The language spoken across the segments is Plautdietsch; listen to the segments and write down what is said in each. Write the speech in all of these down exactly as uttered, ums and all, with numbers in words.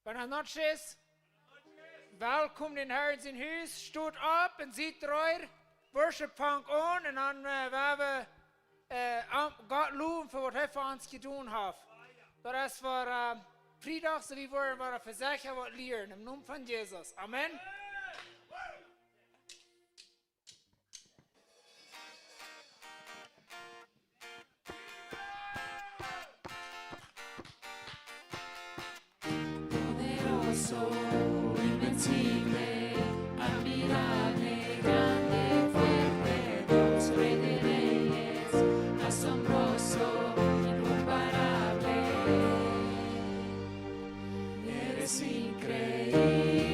Buenas noches. Welkom en dän Herrn sien Hus. Stot opp un siet reed. Worship fangt aun un dan äh, woa wie äh, am- Gott lowen fa waut hee fa ons jedonen haft. Daut es fa äh, Friedach, soo wie woaren wada fa secha waut lieren. Em Nomen von Jesus. Amen. Poderoso, invencible, admirable, grande, fuerte, Dios, Rey de reyes, asombroso, incomparable. Eres increíble.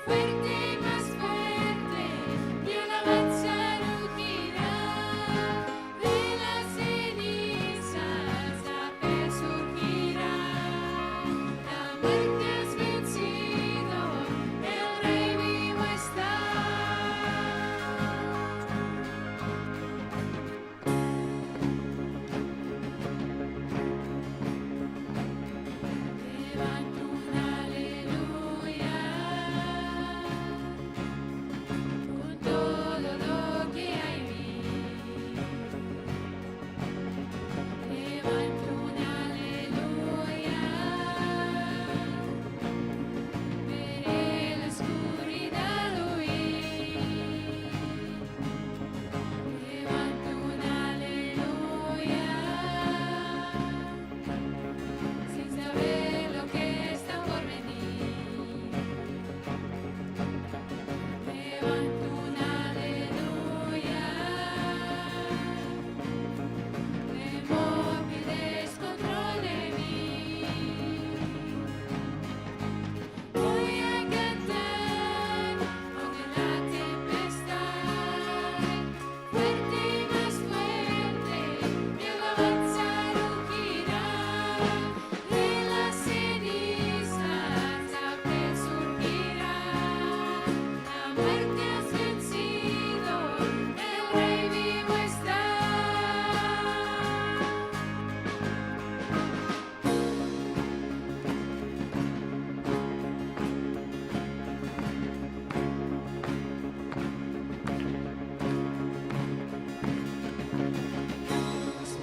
Fuerte, más fuerte, y alabanza rugirá, de las cenizas la fe surgirá. La muerte has vencido, el Rey vivo está. Levanto un aleluya con todo lo que hay en mí. Levanto un aleluya, veré la oscuridad huir. Levanto un aleluya, sin saber lo que está por venir. Levanto un aleluya, temor pierde el control de mí. Voy a cantar aunque la tempestad, fuerte, más fuerte, mi alabanza rugirá, de las cenizas la fe surgirá. La muerte has vencido, el Rey vivo está. Más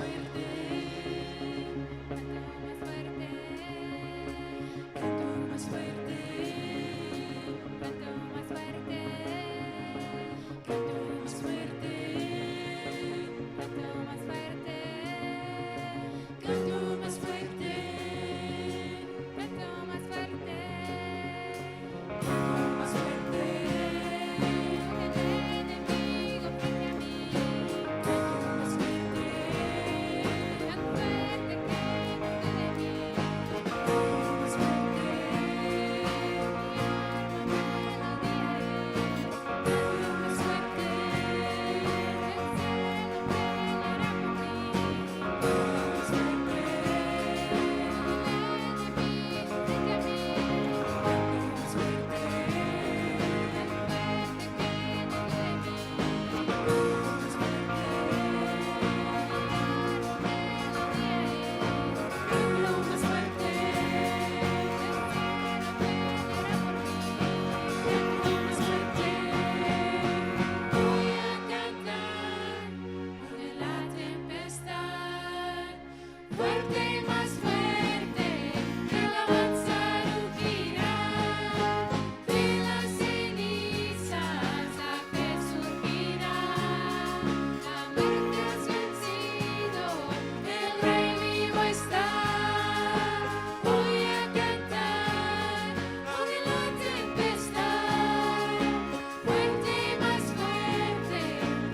fuerte, canto más fuerte, canto más fuerte. Canto más fuerte, canto más fuerte, canto más fuerte, canto más fuerte, canto más fuerte. El enemigo frente a mí, canto más fuerte, tan fuerte que no puede mí, canto más fuerte. Voy a cantar aunque la tempestad, fuerte, más fuerte, mi alabanza rugirá, de las cenizas la fe surgirá. La muerte has vencido, el Rey vivo está. Voy a cantar aunque la tempestad, fuerte, más fuerte,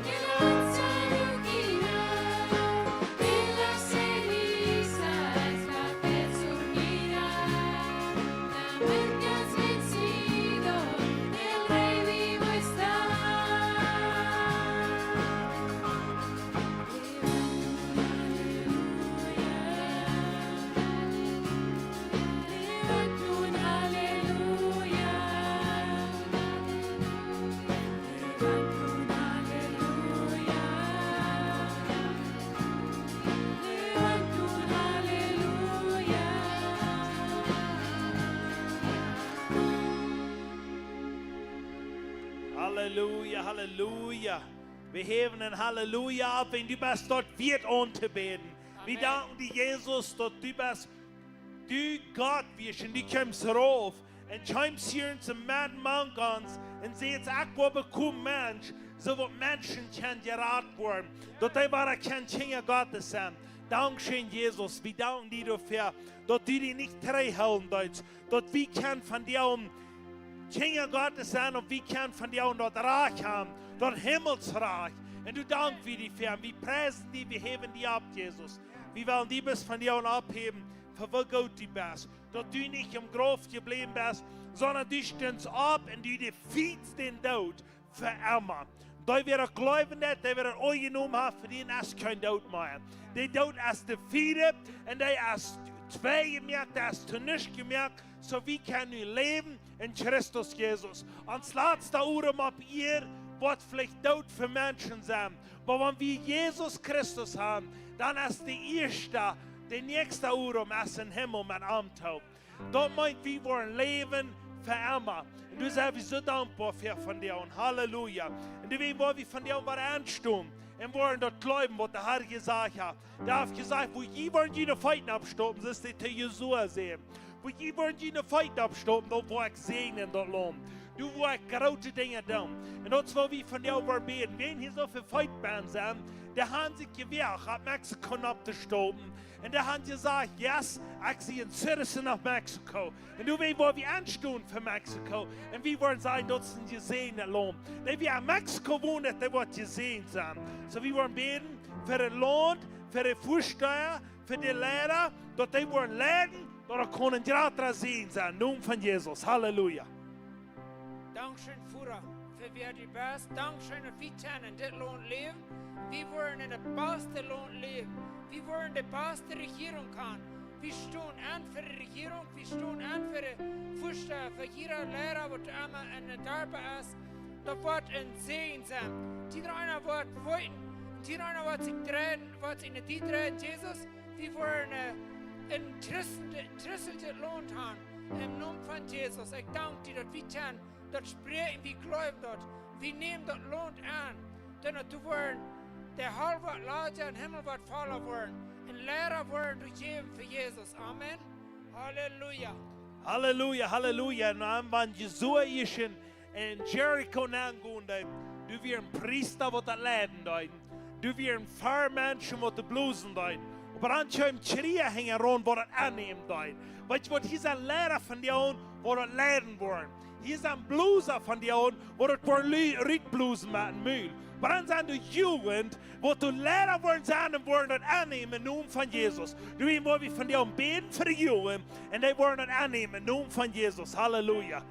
mi alabanza rugirá, de las cenizas la fe surgirá. La muerte has vencido, el Rey vivo está. Levanto un aleluya, levanto un aleluya, levanto un aleluya. Halleluja, halleluja. Wie häwen een Halleluja opp, wan du best doa wieet auntobäden. Wie Amen. Danken die, Jesus, daut du best, du Gott, wie schon, du kjeemst rauf un kjeemst hia en de Medd mank ons un sätst: "Ekj woa bekomen Mensch, soo daut Menschen kjennen jerat woaren, daut dee woaren kjennen Kjinja Gottes sennen." Dankscheen, Jesus. Wie danken die doafäa, daut du die nich trigjhoolen deist, daut wie kjennen von die Kjinja Gottes sennen un wie kjennen von die daut Rikj haben, daut Himmelsrikj. Un doa dank wie die fa. Wie priesen die, wie häwen die opp, Jesus. Wie wellen die bloos von die oppheewen, fa woo goot du best. Daut du nich em Grauf jebläwen best, Sonda du stunst opp un du defeatst dän Doot fa emma. Dee wäa daut jleewen deit, dee wäa daut aunjenomen haft, fa dän es kjeen Doot mea. De Doot es defeated un dee es twei jemoakt, dee es to nuscht jemoakt. Soo wie kjennen nu läwen en Christus Jesus. Ons latsta Odem opp Ieed woat veleicht doot fa Menschen sennen. Oba wan wie Jesus Christus haben, dan es de ieeschta, de näakjsta Odem es em Himmel met am toop. Daut meent, wie woaren läwen fa emma. Un doa sent wie soo dankboa fa vondoag. Halleluja. Un doawäajen woa wie vondoag wada oppstonen un woaren daut jleewen, waut de Herr jesajcht haft. Dee haft jesajcht: Wua jie woaren june Feet oppstoppen, soo aus hee to Josua säd. Wua jie woaren june Feet oppstoppen, doa woa ekj säajnen en daut Launt. Doa woa ekj groote Dinja doonen. Un daut es, wua wie vondoag woaren bäden. Wäa hia soo väl Feet benen sent, dee haben sikj jewäacht, opp Mexiko nopp to stoppen. Un dee haben jesajcht: Yes, ekj sie een citizen of Mexico. Un doawäajen woa wie oppstonen fa Mexiko. Un wie woaren sajen: Daut es een jesäajent Launt. Dee, wäa en Mexiko wont, dee woat jesäajent sennen. Soo, wie woaren bäden fa daut Launt, fa de Väasteja, fa de Leida, daut dee woaren leiden, daut et kaun een jratra Säajen sennen. Nom von Jesus. Halleluja. Dankscheen, Voda, fa wäa du best. Dankscheen, daut wie kjennen en dit Launt läwen. Wie woaren en daut baste Launt läwen. Wie woaren de baste Rejierunk haben. Wie stonen aun fa de Rejierunk, wie stonen aun fa de Väasteja, fa jieda Leida, waut emma en de Darpa es. Daut woat een Säajen sennen. Jieda eena woat weeten, jieda eena woat sikj dreien, woat sikj no die dreien: Jesus, wie woaren, äh, een Christen-, christeljet Launt haben. Em Nomen von Jesus, ekj dank die, daut wie kjennen daut spräakjen, wie jleewen daut. Wie nämen daut Launt aun. Dan daut doa woaren, de Hal woat latja, de Himmel woat volla woaren. Un Leida woaren doa jäwen fa Jesus. Amen. Halleluja. Halleluja, halleluja. Un dan, wan Josua ieescht en, en Jericho nenn jinkj, doa wia een Priesta, waut daut leiden deed. Doa wieren väl Menschen, waut doa blosen deeden. Oba dan kjeem Kjria hinjaraun, waut daut aunnämen deed. Weetst du waut, hia sent Leida vondoag, waut daut leiden woaren. Hia sent Blosa vondoag, waut daut woaren lu-, rutblosen met een Mul. Oba dan sent de Jugend, waut doa Leida woaren sennen un woaren daut aunnämen em Nomen von Jesus. Doawäajen woa wie vondoag bäden fa de Jugend un dee woaren daut aunnämen em Nomen von Jesus. Halleluja.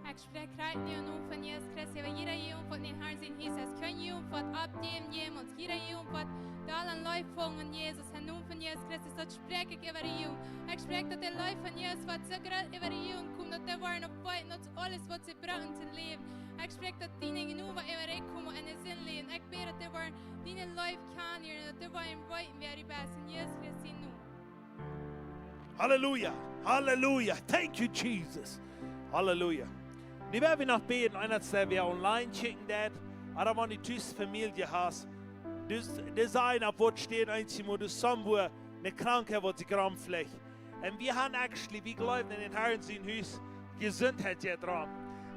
Ekj spräakj krakjt nu em Nomen von Jesus Christus äwa jieda Jugend, waut nich Herr sien Hus es. Kjeene Jugend woat oppjäwen, jemols. Jieda Jugend woat doll aun Leew fungen, Jesus. Em Nomen von Jesus Christus, daut spräakj ekj äwa de Jugend. Ekj spräakj, daut de Leew von Jesus woat soo groot äwa de Jugend komen, daut dee woaren opp weeten, daut aules, waut see brucken toom läwen. Ekj spräakj, daut diene Jnod äwa dee komen un en Sind läwen. Ekj bäd, daut dee woaren diene Leew kjanen lieren, daut dee woaren weeten, wäa du best. En Jesus Christus sienen Nomen. Halleluja. Halleluja. Thank you, Jesus. Halleluja. Nu woa wie noch bäden, eena, dee wia online kjikjen deit, ooda wan du tus Famielje hast. Dus, dee sent opp waut steit, eensjemol, dus somewhere eene Krankheit, waut sikj romflajcht. Un wie haben actually, wie jleewen en dän Herrn sien Hus, Jesuntheit jeit rom.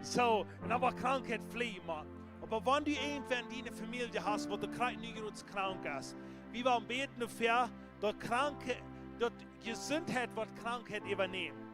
Soo, un dan woat Krankheit fleejen, Maun. Oba wan du irjentwäm en diene Famielje hast, waut doa krakjt nu jrods krank es, wie wellen bäden doafäa, daut Kranke-, daut Jesuntheit woat Krankheit äwanämen.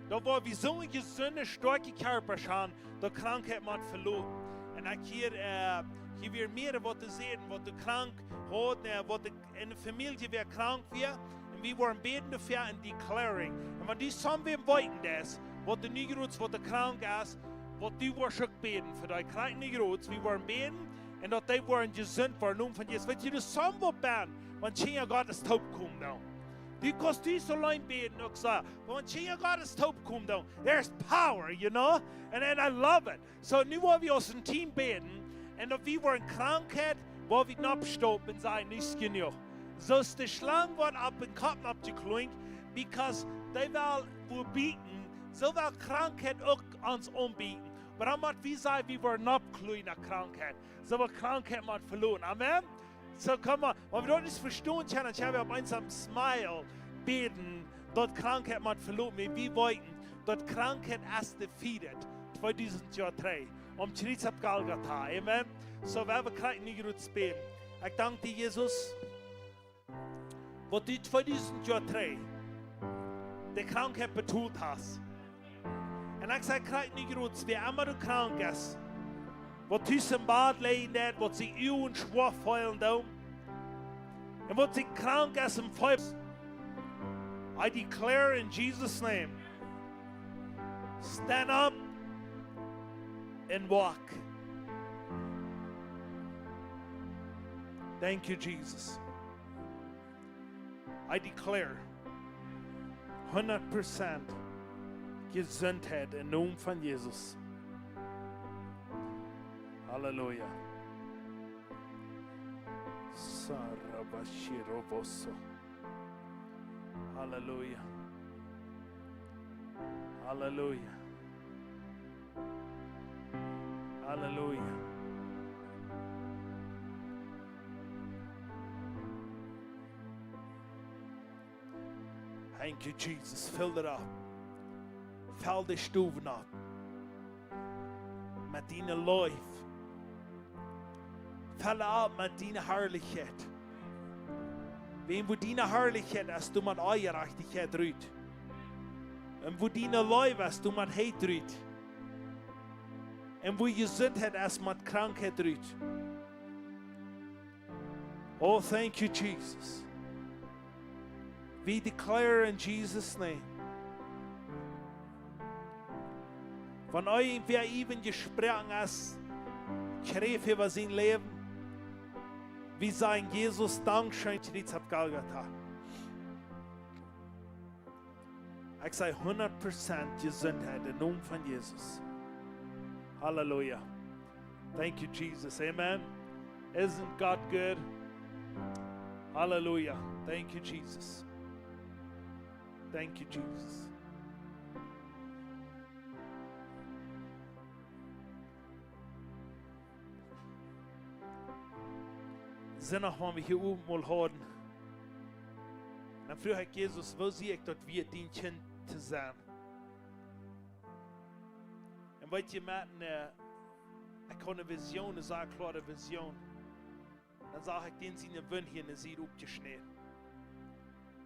Daut woa wie soone jesunde, stoakje Kjarpasch haben, daut Krankheit mott veloten. Un ekj hia, äh, hia wia mea waut to sajen, waut doa krank haud, äh, waut doa en de Famielje wia krank wia. Un wie woaren bäden doafäa en declaring. Un wan du somewhere weeten deist, waut doa nu jrods, waut doa krank es, waut du woascht uk bäden fa dee krank nu jrods, wie woaren bäden, un daut dee woaren jesunt woaren, em Nomen von Jesus. Weetst du, doa sent väl benen, wan Kjinja Gottes toopkomen doonen. Du kaust nich auleen bäden, uk soo. Wan Kjinja Gottes toopkomen doonen, there's power, you know? And, and I love it. Soo, nu woa wie aus een Team bäden, un daut wie woaren Krankheit, woa wie nopp stoppen un sajen, nich jenuach. Soo aus de Schlang woat opp dän Kopp nopp jekloagen, because dee well woa bieten, soo well Krankheit uk ons aunbieten. Oba dan mott wie sajen, wie woaren nopp kloagen no Krankheit. Soo well Krankheit mott veloten. Amen. Soo, come on. Wan wie daut nich vestonen kjennen, dan kjenn wie opp eemol smile bäden, daut Krankheit mott veloten. Wie weeten, daut Krankheit es defeated. Tweedusent Joa trigj. Aum Kjriez opp Golgata. Amen. Soo, wie haben krakjt nu jrods bäden. Ekj dank die, Jesus, waut du tweedusent Joa trigj de Krankheit betolt hast. Un ekj saj krakjt nu jrods, wäa emma doa krank es, waut tus em Bad lijen deit, waut sikj uk schwoa feelen deit, un waut sikj krank es em Feeber, I declare in Jesus' name, Stand up and walk. Thank you, Jesus. I declare hundert Prozent Gesundheit em Namen von Jesus. Halleluja. Sarabashiroboso. Halleluja. Halleluja. Halleluja. Thank you, Jesus. Fill it up. Fill de Stow opp met diene Leew. Fill opp met diene Harlichkjeit. Wan wua diene Harlichkjeit es, doa mott Onjerajchtichkjeit rut. Un wua diene Leew es, doa mott Hate rut. Un wua Jesundheit es, mott Krankheit rut. Oh, thank you, Jesus. We declare in Jesus' name. Wan irjentwäa äwent jesproaken es, Kjräft äwa sien Läwen, wie sajen: Jesus, dankscheen, Kjriez opp Golgatha. Ekj saj: Hundert Prozent Jesundheit em Namen von Jesus. Halleluja. Thank you, Jesus. Amen. Isn't God good? Halleluja. Thank you, Jesus. Thank you, Jesus. Sindach, wan wie hia Owentmol hauden, dan fruach ekj Jesus: Woo sie ekj daut wieet, dien Kjint to sennen? Un weet jie, met ne, ekj haud ne Vision, ne sea kloare Vision. Dan sach ekj dän siene Wunj hia enne Sied oppjeschnäden,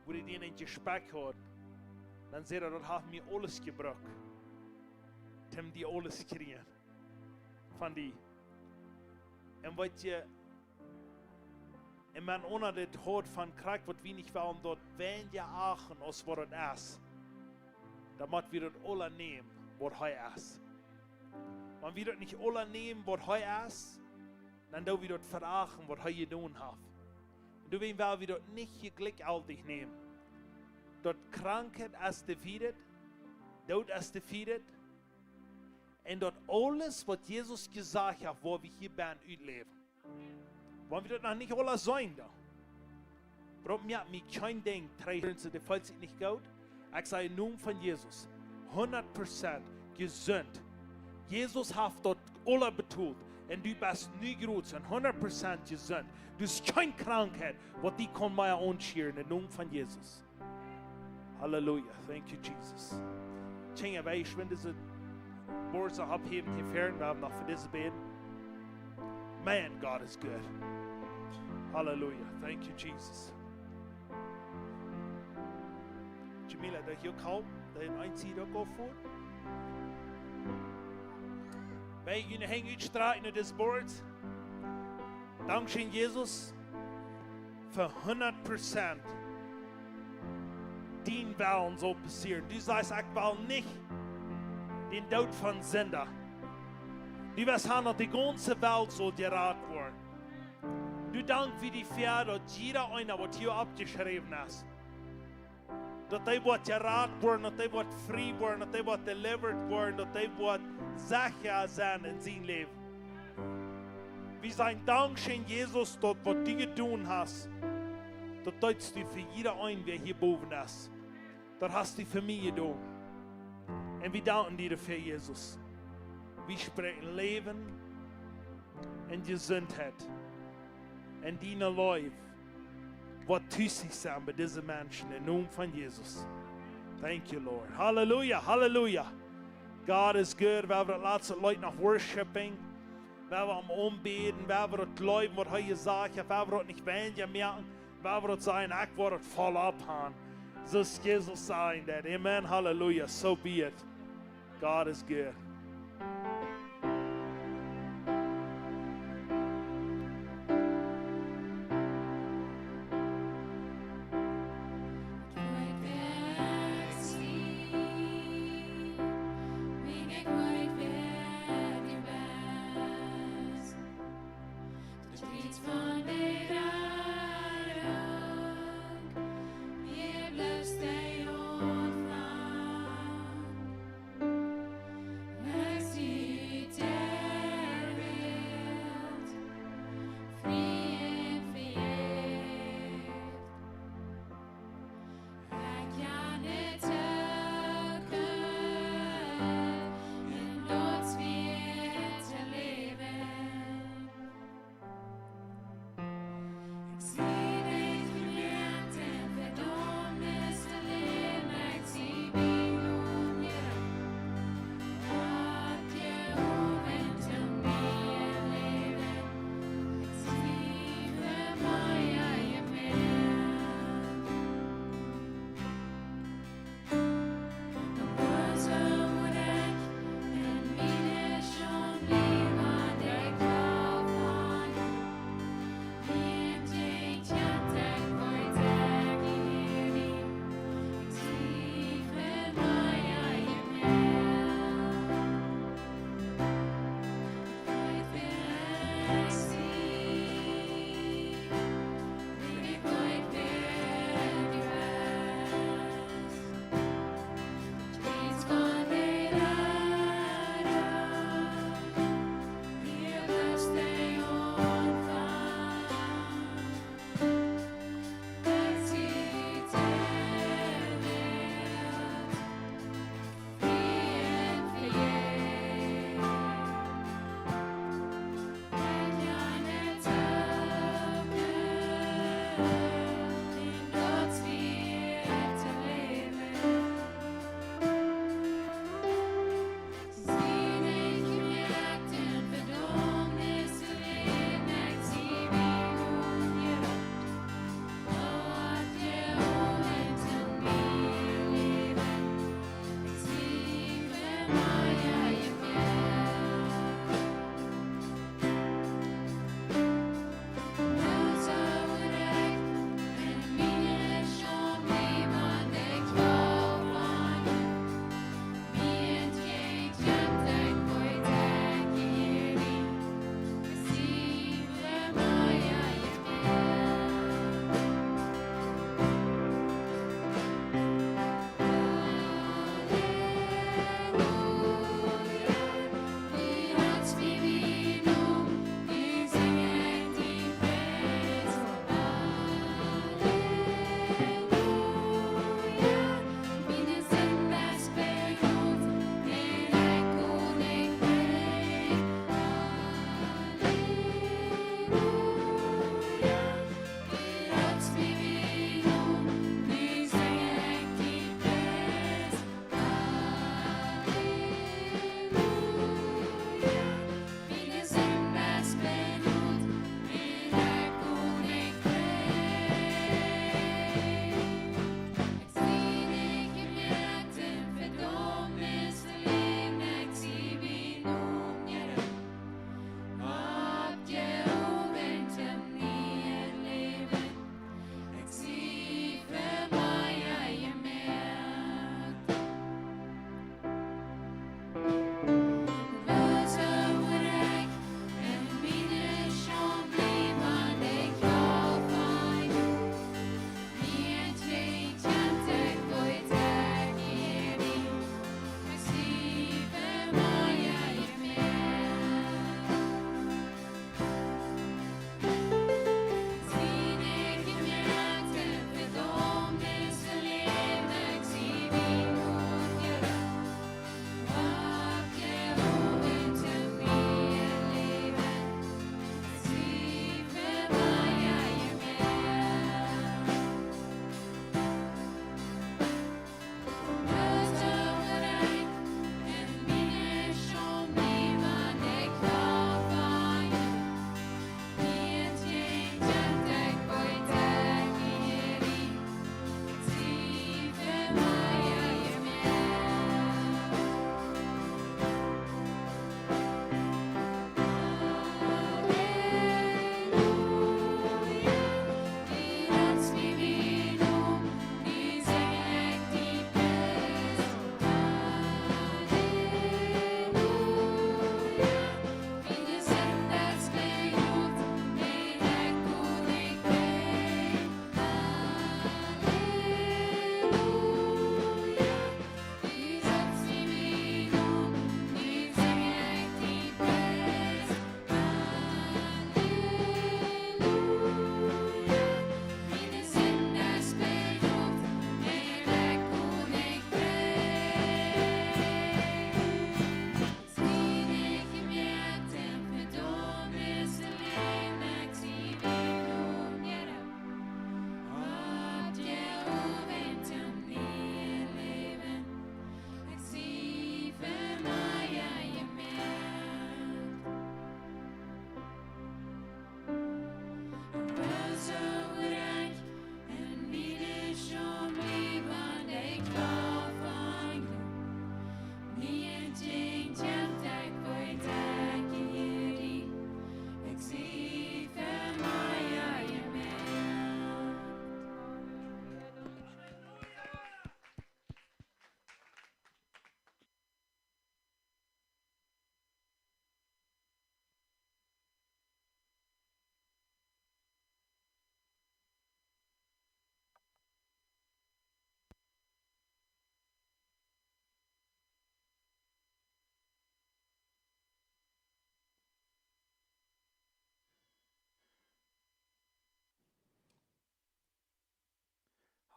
wua dee dän en Jespakj haud. Dan säd hee: Daut haft mie aules jebrocht, toom die aules kjrieen von die. Un weet jie, un met aundre, dit haud von krakjt waut wie nich wellen daut weinja achten aus waut daut es. Dan mott wie daut aula nämen waut hee es. Wan wie daut nich aula nämen waut hee es, dan doo wie daut verachten waut hee jedonen haft. Un doawäajen well wie daut nich jlikjjeltich nämen. Daut Krankheit es defeated, Doot es defeated. Un daut aules waut Jesus jesajcht haft, woa wie hia bennen utläwen. Wan wie daut noch nich aula seenen, dan brukt mie, mie kjeen Dinkj trigjen, soo, dee feelt sikj nich goot. Ekj saj em Nomen von Jesus, hundat Prozent jesunt. Jesus haft daut aula betolt. Un du best nu jrod, hundat Prozent jesunt. Du hast kjeene Krankheit waut die kaun mea aunschieren, em Nomen von Jesus. Halleluja. Thank you, Jesus. Kjinja, wie schwind dise Boards noch opphäwen hia ver, wie haben noch fa dise bäden. Man, God is good. Halleluja. Thank you, Jesus. Jamila, daut jie uk halpen, daut jie eent uk auffoaren. Wie june Henj utstrakjen no dise Boards. Dankscheen, Jesus, fa hundat Prozent dien Wellen saul passieren. Du sajchst: Ekj well nich dän Doot von Sinda. Du west han, daut de gaunze Welt saul jerat woaren. Du, dank wie die doafäa, daut jieda eena waut hia oppjeschräwen es, daut dee woat jerat woaren, daut dee woat frie woaren, daut dee woat delivered woaren, daut dee woat secha sennen en sien Läwen. Wie sajen: Dankscheen, Jesus, daut waut du jedonen hast, daut deetst du fa jieda een, wäa hia bowen es. Daut hast du fa mie jedonen. Un wie danken die doafäa, Jesus. Wie spräakjen Läwen un Jesuntheit un diene Leew woat tus sennen bie dise Menschen em Nomen von Jesus. Thank you, Lord. Halleluja, halleluja. God is good. Wie haben daut latste Leet noch worshiping. Wie haben am aunbäden. Wie haben daut jleewen waut hee jesajcht haft. Wie haben daut nich weinja moaken. Wie haben daut sajen: Ekj woa daut voll opphan. Soo aus Jesus sajen deed. Amen. Halleluja. So be it. God is good.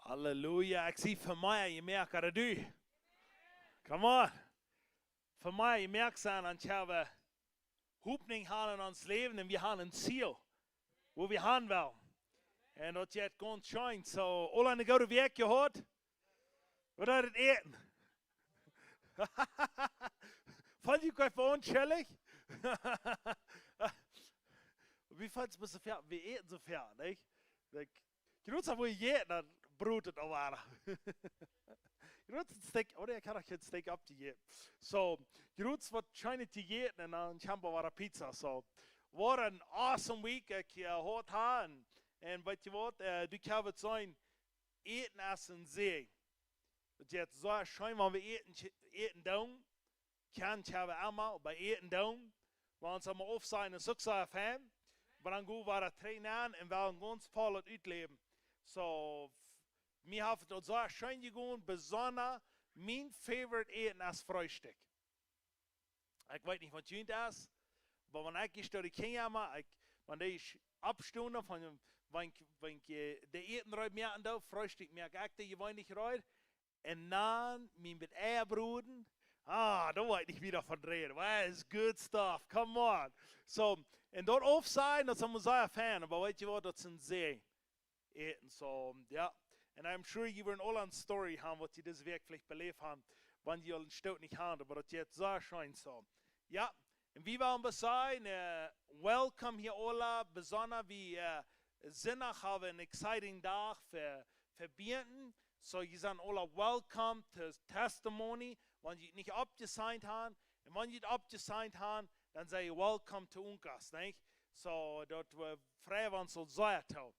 Halleluja. Ekj sie fa mie, jie moaken daut du. Come on. Fa mie, jie moaken daut, dan haben wie Hopninj haben en ons Läwen un wie haben een Ziel, wua wie han wellen. Un daut jeit gaunz scheen. So, aula eene goode Wäakj jehieet? Waut es daut Äten? Feel jie junt onschullich? Wie feel jie soo väl? Wie äten soo väl, nich? Like, jie wellen soo väl äten, dan brudt et aul wada. Jie wellen een Steak, ooda ekj haud uk een Steak oppjejäten. So, jie wellen waut Scheenet äten un dan kjemt aul wada Pizza. So, what an awesome week ekj, eh, haud ha. Un, un weet jie waut, eh, du kaust seenen, Äten es een Säajen. Daut jeit soo scheen, wan wie äten, äten doonen. Kjennen haben wie emma, oba äten doonen, wan wie ons emma aufsajen, es uk soo fein. Oba dan go wie wada trigj nenn un wie wellen gaunz voll daut utläwen. So, mie haft daut soo scheen jegonen, besonda mien favorite Äten es Freestikj. Ekj weet nich, waut junt es, oba wan ekj hia stoo, de Kjinja emma, ekj, wan dee oppstonen, von, wan, wan, eh, de Äten reed moaken doo, Freestikj moak ekj dee jeweenlich reed. Un dan mien bät Eia broden. Ah, doa woa ekj nich wieda von räden. Well, it's good stuff. Come on. So, un daut aufsajen, daut es emma soo fein. Oba weet jie waut, daut es een Säajen. Äten, so, jo. And I'm sure jie woaren aula eene Story haben, waut jie dise Wäakj veleicht beläft haben, wan jie aul een Stoot nich haben, oba daut jeit soo scheen so. Jo, un wie wellen bloos sajen, eh, welcome hia aula, besonda wie, eh, Sindach haben een exciting Dach fa, fa Bienen. So, jie sent aula welcome to Testimony, wan jie nich oppjesienat haben. Un wan jie oppjesienat haben, dan sie jie welcome to Unkas, nich? So, daut wie freien ons aul soo too.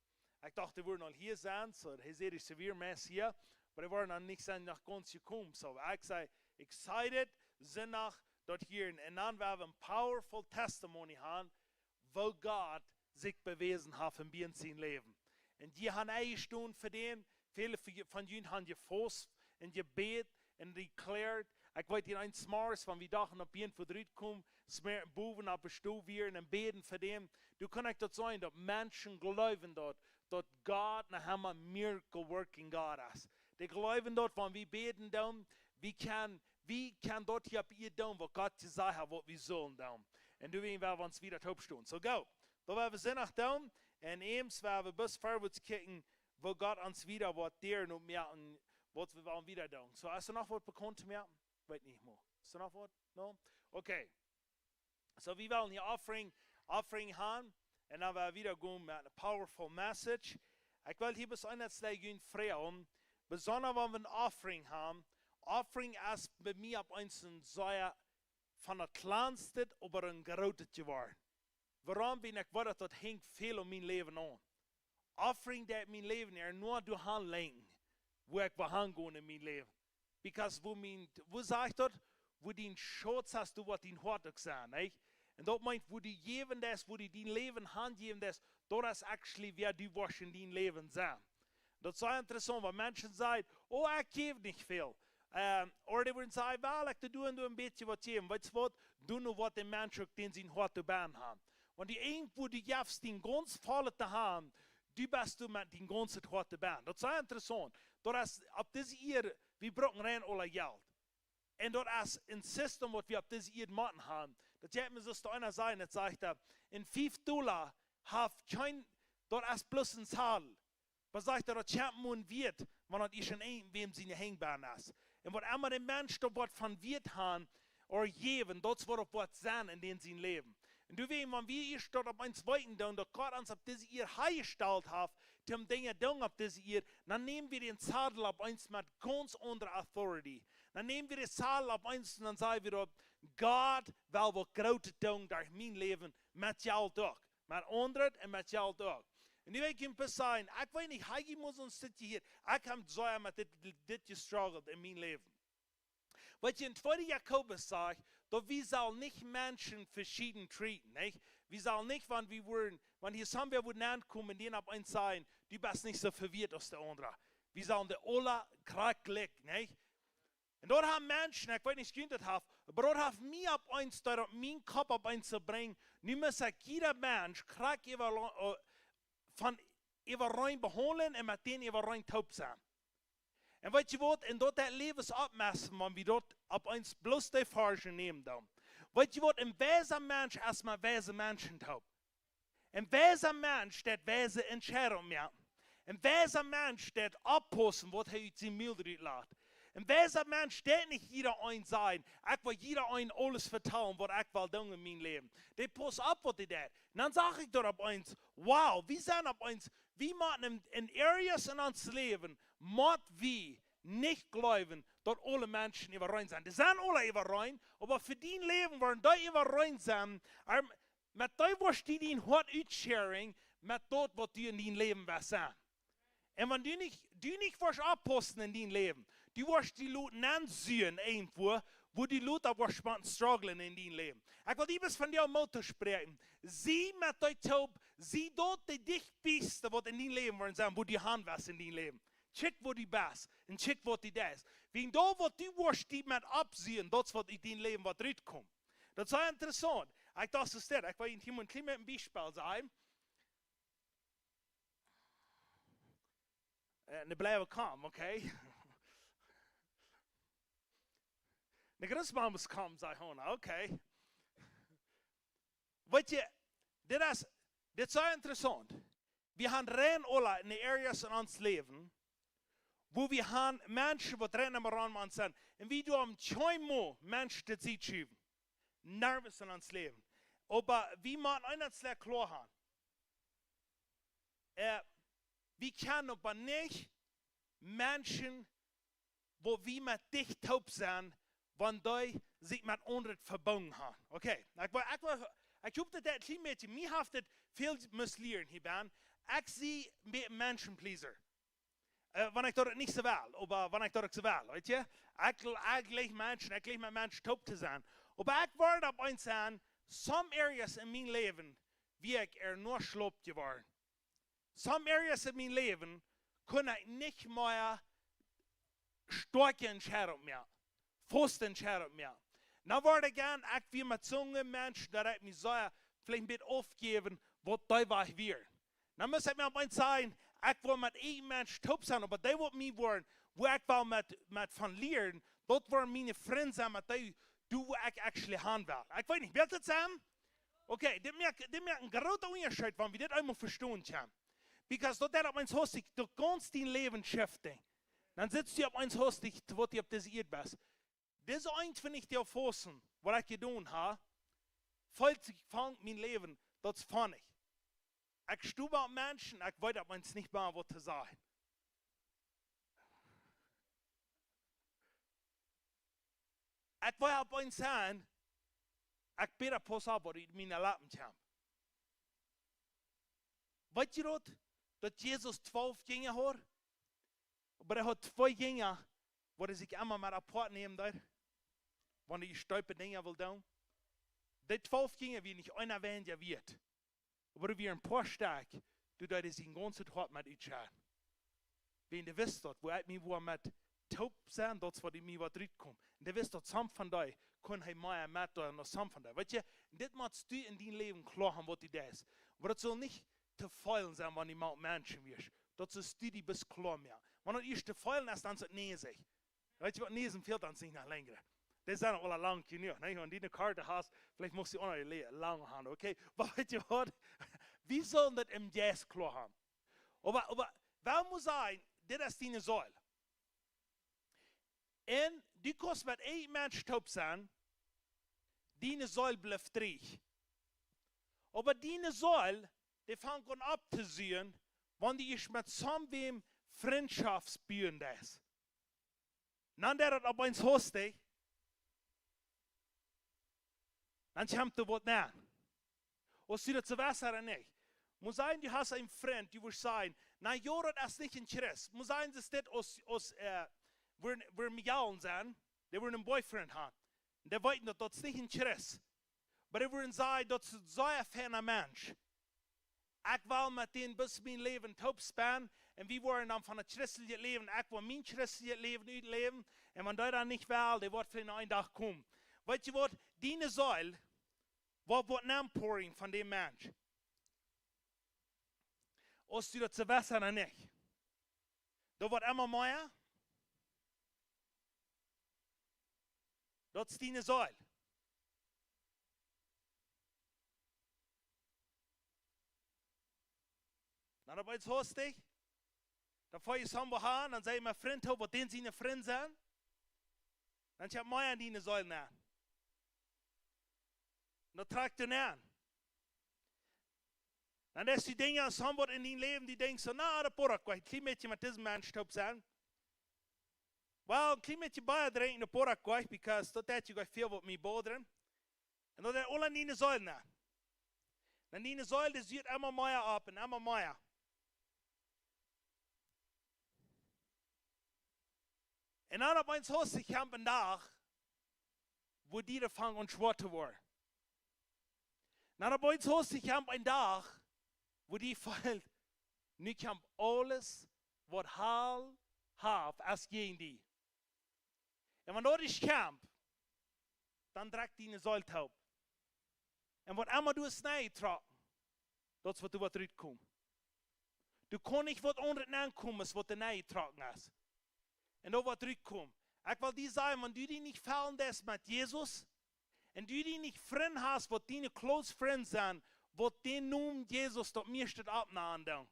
Ekj docht, dee wudden aul hia sennen, so, hee säd, dee sent wada meist hia, oba dee wieren dan nich, sent noch gaunz jekomen. So, ekj sie excited, Sindach, daut hia en, en dan woa wie een powerful Testimony haben, woo Gott sikj bewäsen haft en Bienen sien Läwen. Un jie haben enjestonen fa dän, väle von ju-, von junt haben jefaust un jebät un declared. Ekj weet, wan eemol zemorjes, wan wie dochten, daut Bienen wudd rutkomen, smären bowen opp de Stool wieren un bäden fa dän. Du kaust daut seenen, daut Menschen jleewen daut, daut Gott noch emma miracle working God es. Dee jleewen daut, wan wie bäden dan, wie kjennen, wie kjennen daut hia opp Ieed doonen, waut Gott jesajcht haft, waut wie sellen doonen. Un doawäajen woa wie ons wieda oppstonen. So, go. Daut woa wie Sindach doonen. Un eemol woa wie bloos verwoats kjikjen, woo Gott ons wieda woat dieren un mea un waut wie wellen wieda doonen. So, es doa noch waut bekaunt to moaken? Weet nich mea. Es doa noch waut? No? Okay. So, wie wellen hia Offering, Offering haben. Un dan woa wie wieda gonen met eene powerful message. Ekj well hia bloos eent sajen, freien. Besonda wan wie een Offering haben. Offering es bie mie opp eemol een sea von daut kjlanste, oba een grootet jeworden. Wuarom bie ekj, wiels daut, daut hinjt väl aun mien Läwen aun. Offering deit mien Läwen, ea, no doa han lenkjen, wua ekj well han gonen en mien Läwen. Because wua mien, wua sajcht daut, wua dien Schauz es, doa woat dien Hoat uk sennen, nich? Un daut meent, wua du jäwen deist, wua du dien Läwen hanjäwen deist, daut es actually wäa du woascht en dien Läwen sennen. Daut es sea interessaunt, wan Menschen sajen, oh, ekj jäw nich väl. Ehm, ooda dee wudden sajen, well, ekj doo, doo un doo een bät waut jäwen. Weetst waut? Doo no waut de Mensch uk dän sien Hoat to bäden haft. Wan du irjentwua du jefst, dien gaunz vollet to haben, du best du met dien gaunzet Hoat to bäden. Daut es sea interessaunt. Daut es opp dise Ieed, wie brucken rein aula Jelt. Un daut es een System, waut wie opp dise Ieed motten haben. Daut jeit mie soo, aus eena säd, daut sajcht hee, een fief Dolla haft kjeen, daut es bloos een Zadel. Oba sajcht hee, daut kjemt mau een Wieet, wan daut ieescht en wäm siene Henj benne es. Un waut emma de Mensch doa woat von Wieet haben, ooda jäwen, daut es waut opp woat sennen en dän sien Läwen. Un doawäajen, wan wie ieescht daut opp eemol weeten doonen, daut Gott ons opp dise Ieed hanjestalt haft, toom Dinja doonen opp dise Ieed, dan näm wie dän Zadel opp eemol met gaunz aundre authority. Dan näm wie dän Zadel opp eemol un dan saj wie daut, Gott well waut Grootet doonen derch mien Läwen, met Jelt uk. Met aundret un met Jelt uk. Un nu well ekj junt bloos sajen, ekj weet nich, hee, jie motten ons dit hia, ekj hab soo met dit, dit, dit jestruggelt en mien Läwen. Waut en tweede Jakobus sajcht, daut wie sellen nich Menschen veschieden treaten, nich? Wie sellen nich, wan wie wudden, wan hia somewhere wudden aunkomen, dän opp eemol sajen, du best nich soo vewieet aus de aundre. Wie sellen dee aula krakjt jlikj, nich? Un doa haben Menschen, ekj weet nich, aus junt daut haft, oba daut haft mie opp eemol, daut opp mienen Kopp opp eemol jebrocht, nu mott ekj jieda Mensch krakjt äwa, eh, von äwareen behaundlen un met dän äwareen toop sennen. Un weet jie waut, un daut deit Läwes oppmessen, wan wie daut opp eemol bloos de Varschen nämen dan. Weet jie waut, een weisa Mensch es met weise Menschen toop. Een weisa Mensch deit weise Entscheidungen moaken. Een weisa Mensch deit oppaussen, waut hee ut sien Mul rut lat. Een weisa Mensch deit nich jieda een sajen, ekj well jieda een aules vetalen, waut ekj well doonen en mien Läwen. Dee pausst opp, waut dee deit. Un dan sach ekj doa opp eemol, wow, wie sent opp eemol, wie motten en, en areas en ons Läwen, mott wie nich jleewen, daut aule Menschen äwareen sent. Dee sent aule äwareen, oba fa dien Läwen woaren dee äwareen sennen, oba met dee woascht du dien Hoat utsharing, met daut, waut du en dien Läwen woascht sennen. Un wan du nich, du nich woascht oppaussen en dien Läwen, du woascht die loten nennsieejen irjentwua, wua du lota woascht motten strugglen en dien Läwen. Ekj well die bloos vondoag Moot toospräakjen. Sie met dee toop, sie daut de dichtbie, waut en dien Läwen woaren sennen, wua du han woascht en dien Läwen. Check, wua du best, un check, waut du deist. Wiels daut, waut du woascht die met oppsieejen, daut es, waut ut dien Läwen woat rutkomen. Daut es interessaunt. Ekj docht, soo steit, ekj well junt hia mol een kjlien bät een Biespel sajen. Äh, dee bliewen calm, okay? De Christmas calm, saj Hona, okay? Weet jie, dit es, dit es soo interessaunt. Wie han rein aula en de areas en ons Läwen, wua wie han Menschen, waut rein emma rom ons sent. Un wie doonen kjeenmol Menschen de Sied schuwen. Nirjens en ons Läwen. Oba wie motten eent sea kloa han. Äh, wie kjennen oba nich Menschen, wua wie met dicht toop sent, wan dee sikj met aundre vebungen han. Okay, ekj well, ekj well, ekj hop, daut daut een kjlien bät, mie haft daut väl must lieren hia benn. Ekj sie een bät Menschenpleaser. Äh, wan ekj daut nich soo well, oba wan ekj daut soo well, weet jie? Ekj, ekj jlikj Menschen, ekj jlikj met Menschen toop to sennen. Oba ekj wort opp eemol sennen, some areas en mien Läwen, wia ekj ea noschlop jeworden. Some areas en mien Läwen kunn ekj nich mea stoakje Entscheidungen moaken, faste Entscheidungen moaken. Dan wort ekj aun, ekj wia met soone Menschen, daut ekj mie saj, veleicht een bät aufjäwen, waut dee wajch wieren. Dan must ekj mie opp eemol sajen, ekj well met een Mensch toop sennen, oba dee waut mie woaren, wua ekj well met, met von lieren, daut woaren miene Frind sennen, met dee, dee wua ekj actually han well. Ekj weet nich, well daut sennen? Okay, dit moakt, dit moakt een grooten Unjascheet, wan wie dit eemol vestonen kjennen. Because daut deit opp eemol hastich, du kaust dien Läwen shiften. Dan sitst du opp eemol hastich, waut du opp dise Ieed best. Dise eent von dee Fausten, waut ekj jedonen hab, feelt sikj von mien Läwen, daut es funny. Ekj sto bie Menschen, ekj weet opp eemol nich mea, waut to sajen. Ekj well opp eemol sennen, ekj bäd, pauss opp, waut ut miene Leppen kjemt. Weet jie daut, daut Jesus twalf Jinja haud? Oba hee haud twee Jinja, waut hee sikj emma met apoat nämen deed, wan hee stoakje Dinja wull doonen. Dee twalf Jinja wieren nich eena weinja wieet. Oba doa wieren een poa stoakj, doa deed hee sien gaunzet Hoat met utschedden. Wiels hee wist daut, wua ekj mie woa met toop sennen, daut es, waut ut mie woat rutkomen. Un hee wist daut some von dee kunn hee mea metdeelen aus some von dee. Weet jie, un dit motst du en dien Läwen kloa han, waut du deist. Oba daut saul nich to feelen sennen, wan du mau Menschen wieescht. Daut saust du die bloos kloa moaken. Wan daut ieescht to feelen es, dan es daut näsich. Weet jie waut, näsen fält ons nich no lenjre. Dee sent aul lang jenuach, nä? Wan du ne Kort hast, veleicht motst du uk noch le-, lang han, okay? Oba weet jie waut? Wie sellen daut em Jeist kloa han. Oba, oba, well mott sennen, dit es diene Seel. Un du kaust met een Mensch toop sennen, diene Seel blift trigj. Oba diene Seel, dee fangt aun opptosieejen, wan du ieescht met someone Frintschoft buen deist. Dan deit daut opp eemol hastich, dan kjemt doa waut nenn. Aus du daut soo west ooda nich. Mott sennen, du hast een Frint, du wurscht sajen, na jo, daut es nich een Christ. Mott sennen, daut es dit aus, aus, äh, wua, wua Miguel sent, dee wudd een boyfriend han. Un dee weeten daut, daut es nich een Christ. Oba dee wudden sajen, daut es een sea feina Mensch. Ekj well met dän bloos mien Läwen toop spenden. Un wie woaren dan von daut christelje Läwen, ekj well mien christelje Läwen utläwen. Un wan dee dan nich well, dee woat veleicht noch een Dach komen. Weet jie waut? Diene Seel woat, woat nenn poren von dän Mensch. Aus du daut soo west ooda nich. Daut woat emma mea. Daut es diene Seel. Dan opp eens hastich, dan foa jie soo waut han, dan saj jie mol Frind, waut dän siene Frind sent. Dan kjemt mea aun diene Seel nenn. Un daut trakjt doa nenn. Dan es die Dinja, soo waut en dien Läwen, die denkjst soo, na, daut boa ekj goanich, een kjlien bät met disen Mensch toop sennen. Well, een kjlien bät Bia drinkjen, daut boa ekj goanich, because daut deit je goanich väl waut mie bodren. Un daut es aul aun diene Seel nenn. Un diene Seel, dee sucht emma mea opp un emma mea. Un dan opp eens hastich kjemt een Dach, wua die daut fangt aun schwoa to woaren. Dan opp eens hastich kjemt een Dach, wua die feelt, nu kjemt aules, waut Hal haft, aus jäajen die. Un wan daut es kjemt, dan drekjt diene Seel toop. Un waut emma du hast nenjetrocken, daut es waut doa woat rutkomen. Doa kaun nich waut aundret nenkomen, aus waut doa nenjetrocken es. Un daut woat rutkomen. Ekj well die sajen, wan du die nich fellen deist met Jesus, un du die nich Frind hast, waut diene close friends sent, waut dän Nomen Jesus daut mieeschte oppnanen doonen,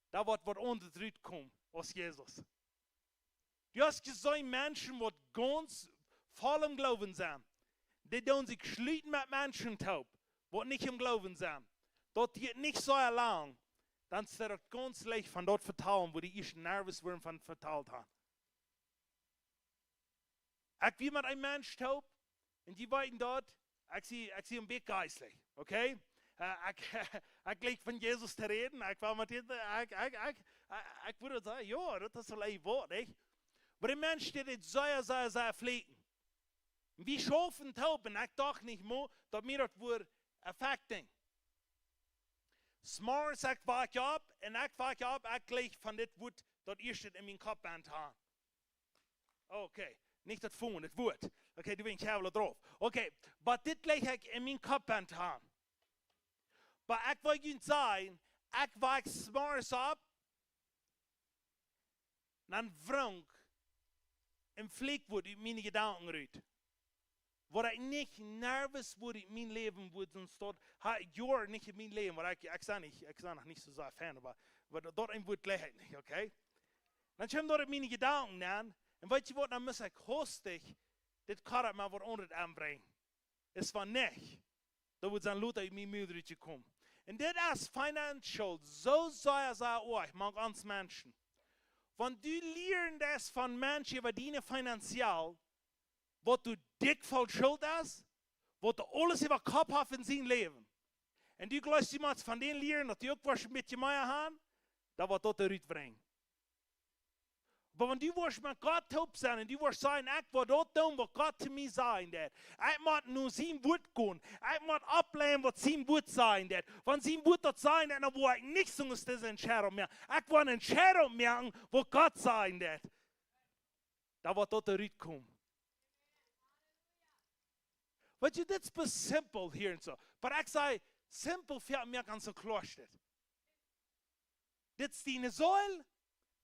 dan woat waut aundret rutkomen aus Jesus. Du hast jeseenen Menschen, waut gaunz voll em Gloowen sent, dee doonen sikj schluten met Menschen toop, waut nich em Gloowen sent. Daut diet nich soo lang, dan es daut gaunz leicht von daut vetalen, woo dee ieescht nervös wieren von vetalt han. Ekj wia met een Mensch toop, un dee weeten daut, ekj sie, ekj sie een bät jeistlich, okay? Äh, ekj, ekj jlikj von Jesus to räden, ekj well met dän, ekj, ekj, ekj, ekj, ekj wudd sajen, jo, daut es aul een Wuat, nich? Oba dee Mensch, dee deed sea, sea, sea flieekjen. Un wie schaufen toop, un ekj docht nich mol, daut mie daut wudd affecten. Zemorjes ekj wak opp, un ekj wak opp, ekj jlikj von dit Wuat daut ieeschte en mienen Kopp aun to han. Okay, nich daut phone, daut Wuat. Okay, du best kjäwel drauf. Okay, oba dit jlikj ekj en mienen Kopp aun to han. Oba ekj well junt sajen, ekj wak zemorjes opp, dan wrunk een Flieekj Wuat ut miene Jedanken rut. Waut ekj nich nervös wudd en mien Läwen wudd, sest daut ha ekj Joaren nich en mien Läwen, waut ekj, ekj sie nich, ekj sie noch nich soo sea Fan, oba, oba daut, daut een Wuat jlikj ekj nich, okay? Dan kjeem daut en miene Jedanken aun, un weet jie waut, dan must ekj hastich dit Kopp mol waut aundret aunbrinjen. Es wan nich, daut wudd sennen lota ut mien Mul rutjekomen. Un dit es financial, soo sea, sea oajch, mank ons Menschen. Wan du lieren deist von Menschen äwa diene Finanzen, waut du dikj voll Schult hast, waut du aules äwa Kopp hast en sien Läwen. Un du jleefst, du motst von dän lieren, daut du uk woascht een bät mea han, dan woat daut doa rutbrinjen. Oba wan du woascht met Gott toop sennen un du woascht sajen, ekj woa daut doonen, waut Gott to mie sajen deit. Ekj mott no sien Wuat gonen. Ekj mott oppletten, waut sien Wuat sajen deit. Wan sien Wuat daut sajen deit, dan woa ekj nich soo aus dise Entscheidunk moaken. Ekj woa eene Entscheidunk moaken, waut Gott sajen deit. Dan woat daut doa rutkomen. Weet jie, dit es bloos simpel hia un soo. Oba ekj saj, simpel fa mie gaunz soo kloa steit. Dit es diene Seel,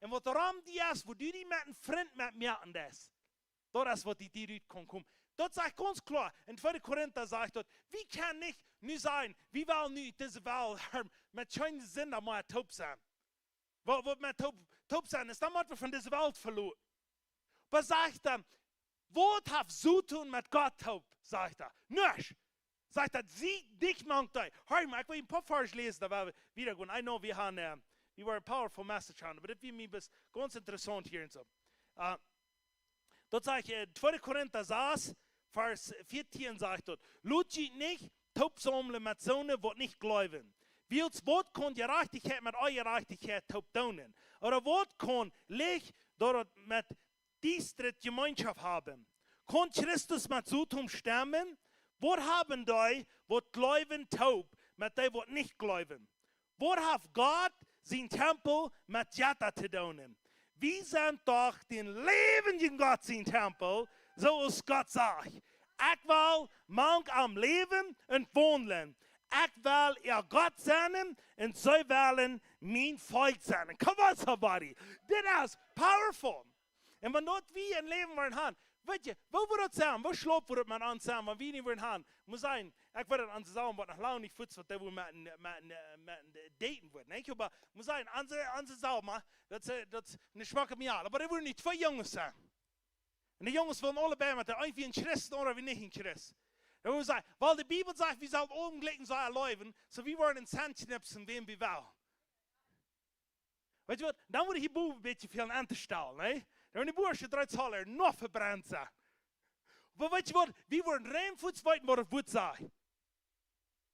un waut rom die es, wua du die met een Frint met moaken deist. Daut es waut die, die rut kaun komen. Daut sajcht gaunz kloa, en tweede Korinta sajcht daut, wie kjennen nich nu sajen, wie wellen nu dise Welt, met kjeene Sinda mea toop sennen. Waut, waut met toop, toop sennen es, dan motten wie von dise Welt veloten. Oba sajcht dan, waut haft Soton met Gott toop, sajcht hee. Nuscht. Sajcht hee, sie nich mank dee. Hia, mau, ekj well een poa Varsch läsen, dan woa wie wieda gonen. I know, wie haben, äh, wie woaren een powerful message haben, oba dit wia mie bloos gaunz interessaunt hia un soo. Äh, daut sajcht, äh, tweede Korinta sas, Varsch vieetieen sajcht daut, lot junt nich toop saumlen met soone, waut nich jleewen. Wiels waut kaun Jerajchtichkjeit met Onjerajchtichkjeit toop doonen? Ooda waut kaun Licht doaropp met Diestanis Jemeenschoft haben? Kaun Christus met Soton stemmen? Waut haben dee, waut jleewen, toop met dee, waut nich jleewen? Waut haft Gott sien Tempel met Jetta to doonen? Wie sent doch dän läwendjen Gott sien Tempel, soo aus Gott sajcht. Ekj well mank an läwen un waundlen. Ekj well äa Gott sennen un see wellen mien Volkj sennen. Come on, somebody. Dit es powerful. Un wan daut wie en Läwen woaren haben, Weet jie, woo wudd daut sennen? Woo schlaup wudd daut met ons sennen, wan wie nich wudden haben? Mott sennen, ekj wudd aun onse Saul, waut noch lang nich fuaz, waut dee wudd met, met, met daten wudd, nich? Oba mott sennen, onse, onse Saul, daut es, daut es een schmocka Mejal. Oba dee wudden nich twee Junges sennen. Un de Junges wullen aule beid met, de eena wia een Christ, de aundra wia nich een Christ. Dan wudd sennen, wiels de Bibel sajcht, wie sellen aule jlikj sennen, soo wie wudden een Zentje knipsen, wäm wie wellen. Weet jie waut? Dan wudd ekj hia bowen een bät väl aun to stalen, nä? Dan wudden de Burschen dree Zoll noch vebrennt sennen. Oba weet jie waut? Wie wudden rein fuaz weeten, waut daut Wuat sajcht.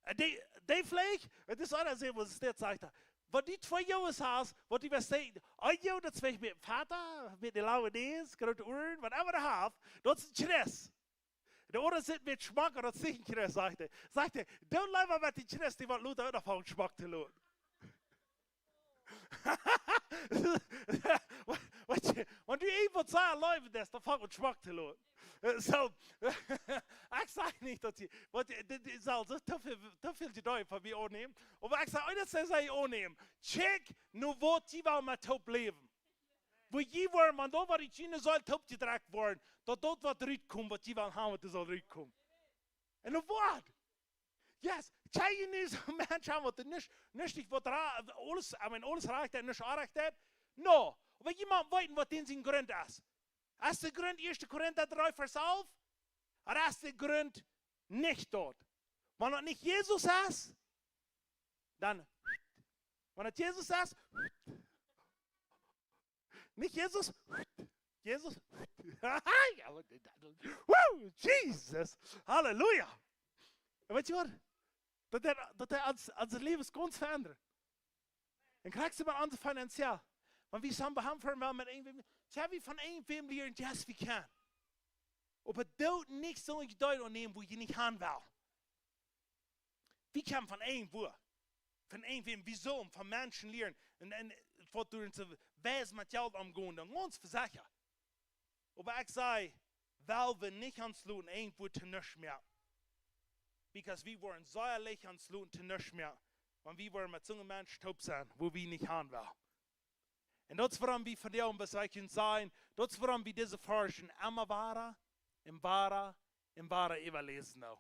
Un dee, dee Fleesch, daut es aul sea, waut et steit, sajcht hee. Waut dee twee Junges haben, waut dee waut sajen, oh jo, daut es met dän Voda, met de lange Näs, groote Uaren, whatever dee haft, daut es een Christ. De aundra sitt met schmocka, daut es nich een Christ, sajcht hee. Sajcht hee, doot leewa met dän Christ, dee waut lota uk noch von schmock to loten. Waut, waut, wan du irjentwaut sea leewen deist, dan fangt aun schmock to loten. Äh, soo, ekj saj nich, daut jie, waut, dit, dit saul soo too väl, too väl Jedanken von mie aunnämen. Oba ekj saj, oh, daut see, see aunnämen. Check, nu waut jie wellen met toop läwen. Woo jie wellen, wan daut waut ut june Seel toop jedrekjt woat, daut daut waut rutkomt, waut jie wellen haben, waut doa saul rutkomen. Un daut woat. Yes, kjenn jie nich soone Menschen haben, waut nich, nich, nich waut ra-, aules, I mean, aules rajcht haft, nich onrajcht haft? No, oba jie motten weeten, waut dän sien Grunt es. Es de Grunt Ieeschte Korinta dree Varsch alf? Ooda es de Grunt nich doa? Wan daut nich Jesus es, dan, wan daut Jesus es, nich Jesus, Jesus, woo, Jesus, Halleluja. Un weet jie waut? Daut hee, daut hee ons, ons Läwen gaunz veendat. Un krakjt soo met onse Finanzen. Wan wie soo haben, haben met irjentwäm, soo wie von irjentwäm lieren, yes, wie kjennen. Oba doot nich soon Jedanken aunnämen, woo jie nich haben wellen. Wie kjennen von irjentwua, von irjentwäm, wie sellen von Menschen lieren. Un, un waut doa en soo wies met Jelt omgonen, dan gaunz vesechat. Oba ekj saj, well wie nich ons loten irjentwua to nuscht moaken. Because wie woaren sea leicht ons loten to nuscht moaken, wan wie woaren met soone Menschen toop sennen, wua wie nich haben wellen. Un daut es wuarom wie vondoag, waut ekj junt saj, daut es wuarom wie dise Varschen emma wada un wada un wada äwaläsen, nä.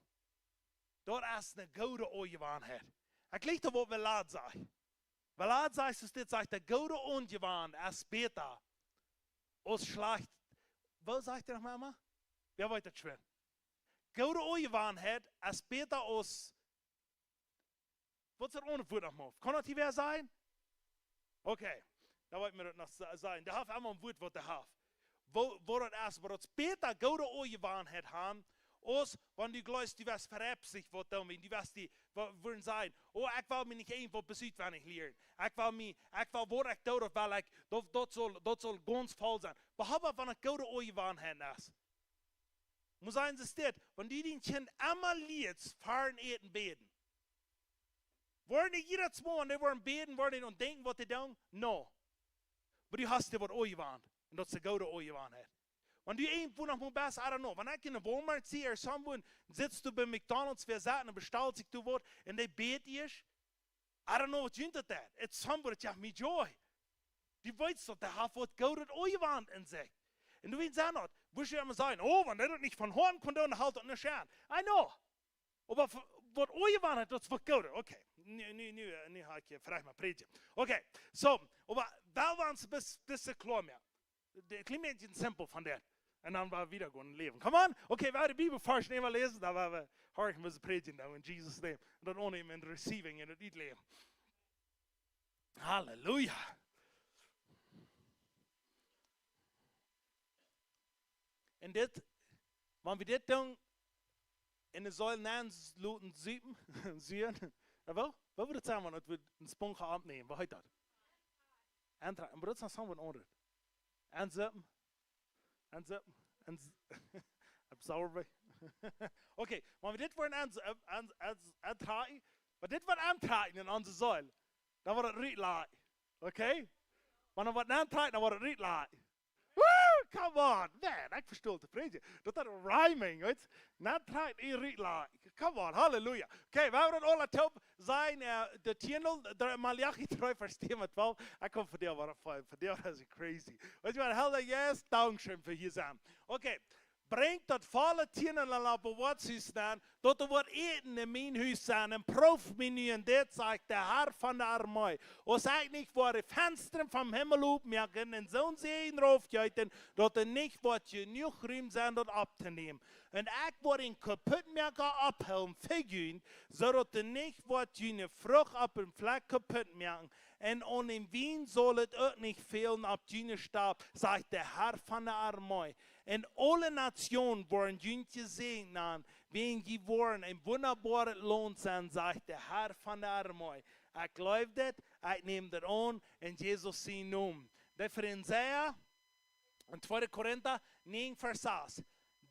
Daut es eene goode Aunjewanheit. Ekj jleich daut, waut Velad sajcht. Velad sajcht, soo steit, sajcht, de goode Aunjewanheit es bäta aus schlajcht. Waut sajcht hee noch mol? Wäa weet daut schwind? Goode Aunjewanheit es bäta aus, waut es daut aundre Wuat noch mol? Kaun daut hia wäa sennen? Okay, dan woa ekj mie daut noch sa-, sajen. Dee haft emma een Wuat, waut dee haft. Woo, woo daut es, oba daut es bäta goode Aunjewanheit haben, aus wan du jleefst, du woascht veraufschieet woaren, wan du woascht die, wa-, woaren sajen, oh, ekj well mie nich irjentwaut besieet, wan ekj lieren. Ekj well mie, ekj well waut ekj doo, daut well ekj, daut, daut saul, daut saul gaunz voll sennen. Behalwa wan et goode Aunjewanheit es. Mott sennen, soo steit, wan du dien Kjint emma lieetst, ver daut Äten bäden. Woaren dee jiedet Mol, wan dee woaren bäden, woaren dee aun denkjen, waut dee doonen? No. Oba du hast die waut aunjewant. Un daut es de goode Aunjewanheit. Wan du irjentwua noch mol best, I don't know. Wan ekj en de Walmart see, or somewhere, sitst du bie McDonald's, wäa sett un bestalst die waut, un dee bät ieescht, I don't know what you did that. It's somewhere that you have me joy. Du weetst daut, dee haft waut Goodet aunjewant en sikj. Un du weetst daut, wurscht du emma sajen, oh, wan dee daut nich von Hoaten kaun doonen, dan haft daut nuscht aun. I know. Oba w-, waut aunjewant haft, daut es waut Goodet. Okay. Nu, nu, nu, äh, nu hab ekj hia veleicht mol prädjen. Okay. Soo, oba well wie ons bes-, bes kloa moaken. De, kjlien bät simpel von daut. Un dan woa wie wieda gonen läwen. Come on. Okay, wie de Bibel Varsch emol läsen, dan woa wie horchen, waut see prädjen dan in Jesus' name. Un daut aunnämen un receiving un daut utläwen. Halleluja. Un dit, wan wie dit doonen, en de Seel nenn loten supen, suen, jo, woo? Woo wudd daut sennen, wan wie eene Sponj oppnämen? Woo heet daut? Entrakjen. Oba daut es noch waut aundret. Ensupen. Ensupen. Ens-, absorbe. Okay, wan wie dit woaren ens-, en-, en-, ens-, entrakjen, wan dit woat entrakjen en onse Seel, dan woat et rutlajen. Okay? Wan et woat entrakjen, dan woat et rutlajen. Woo, come on, man, ekj vestonen to prädjen. Daut es rhyming, weetst? Entrakjen, rutlajen. Come on, halleluja. Okay, wie haben daut aula toop sennen, äh, de Titel, de Maleachi dree, Varsch tieen bat twalf. Ekj kom vondoag waut voll, vondoag es et crazy. Weetst du waut, Herr, yes, dankscheen fa hia sennen. Okay, brinjt daut volle Tienadel opp daut Hus nenn, daut doa woat Äten en mien Hus sennen, un proowt mie nu un dit, sajcht de Herr von de Armee. Aus ekj nich woa de Fenstren vom Himmel opmoaken un soon Säajen raufjeeten, daut doa nich woat jenuach Rum sennen, daut opptonämen. Un ekj woa dän Kaputtmoaka oppheelen, fa junt, soo daut doa nich woat june Frucht opp däm Flakj kaputtmoaken. Un aun dän Wien saul et uk nich fälen opp june Stap, sajcht de Herr von de Armee. Un aule Nationen woaren junt jesäajent nanen, wiels jie woaren een wundaboaret Launt sennen, sajcht de Herr von de Armee. Ekj jleew dit, ekj näm dit aun, en Jesus sienen Nomen. De Farisäa, en tweede Korinta näajen Varsch sas.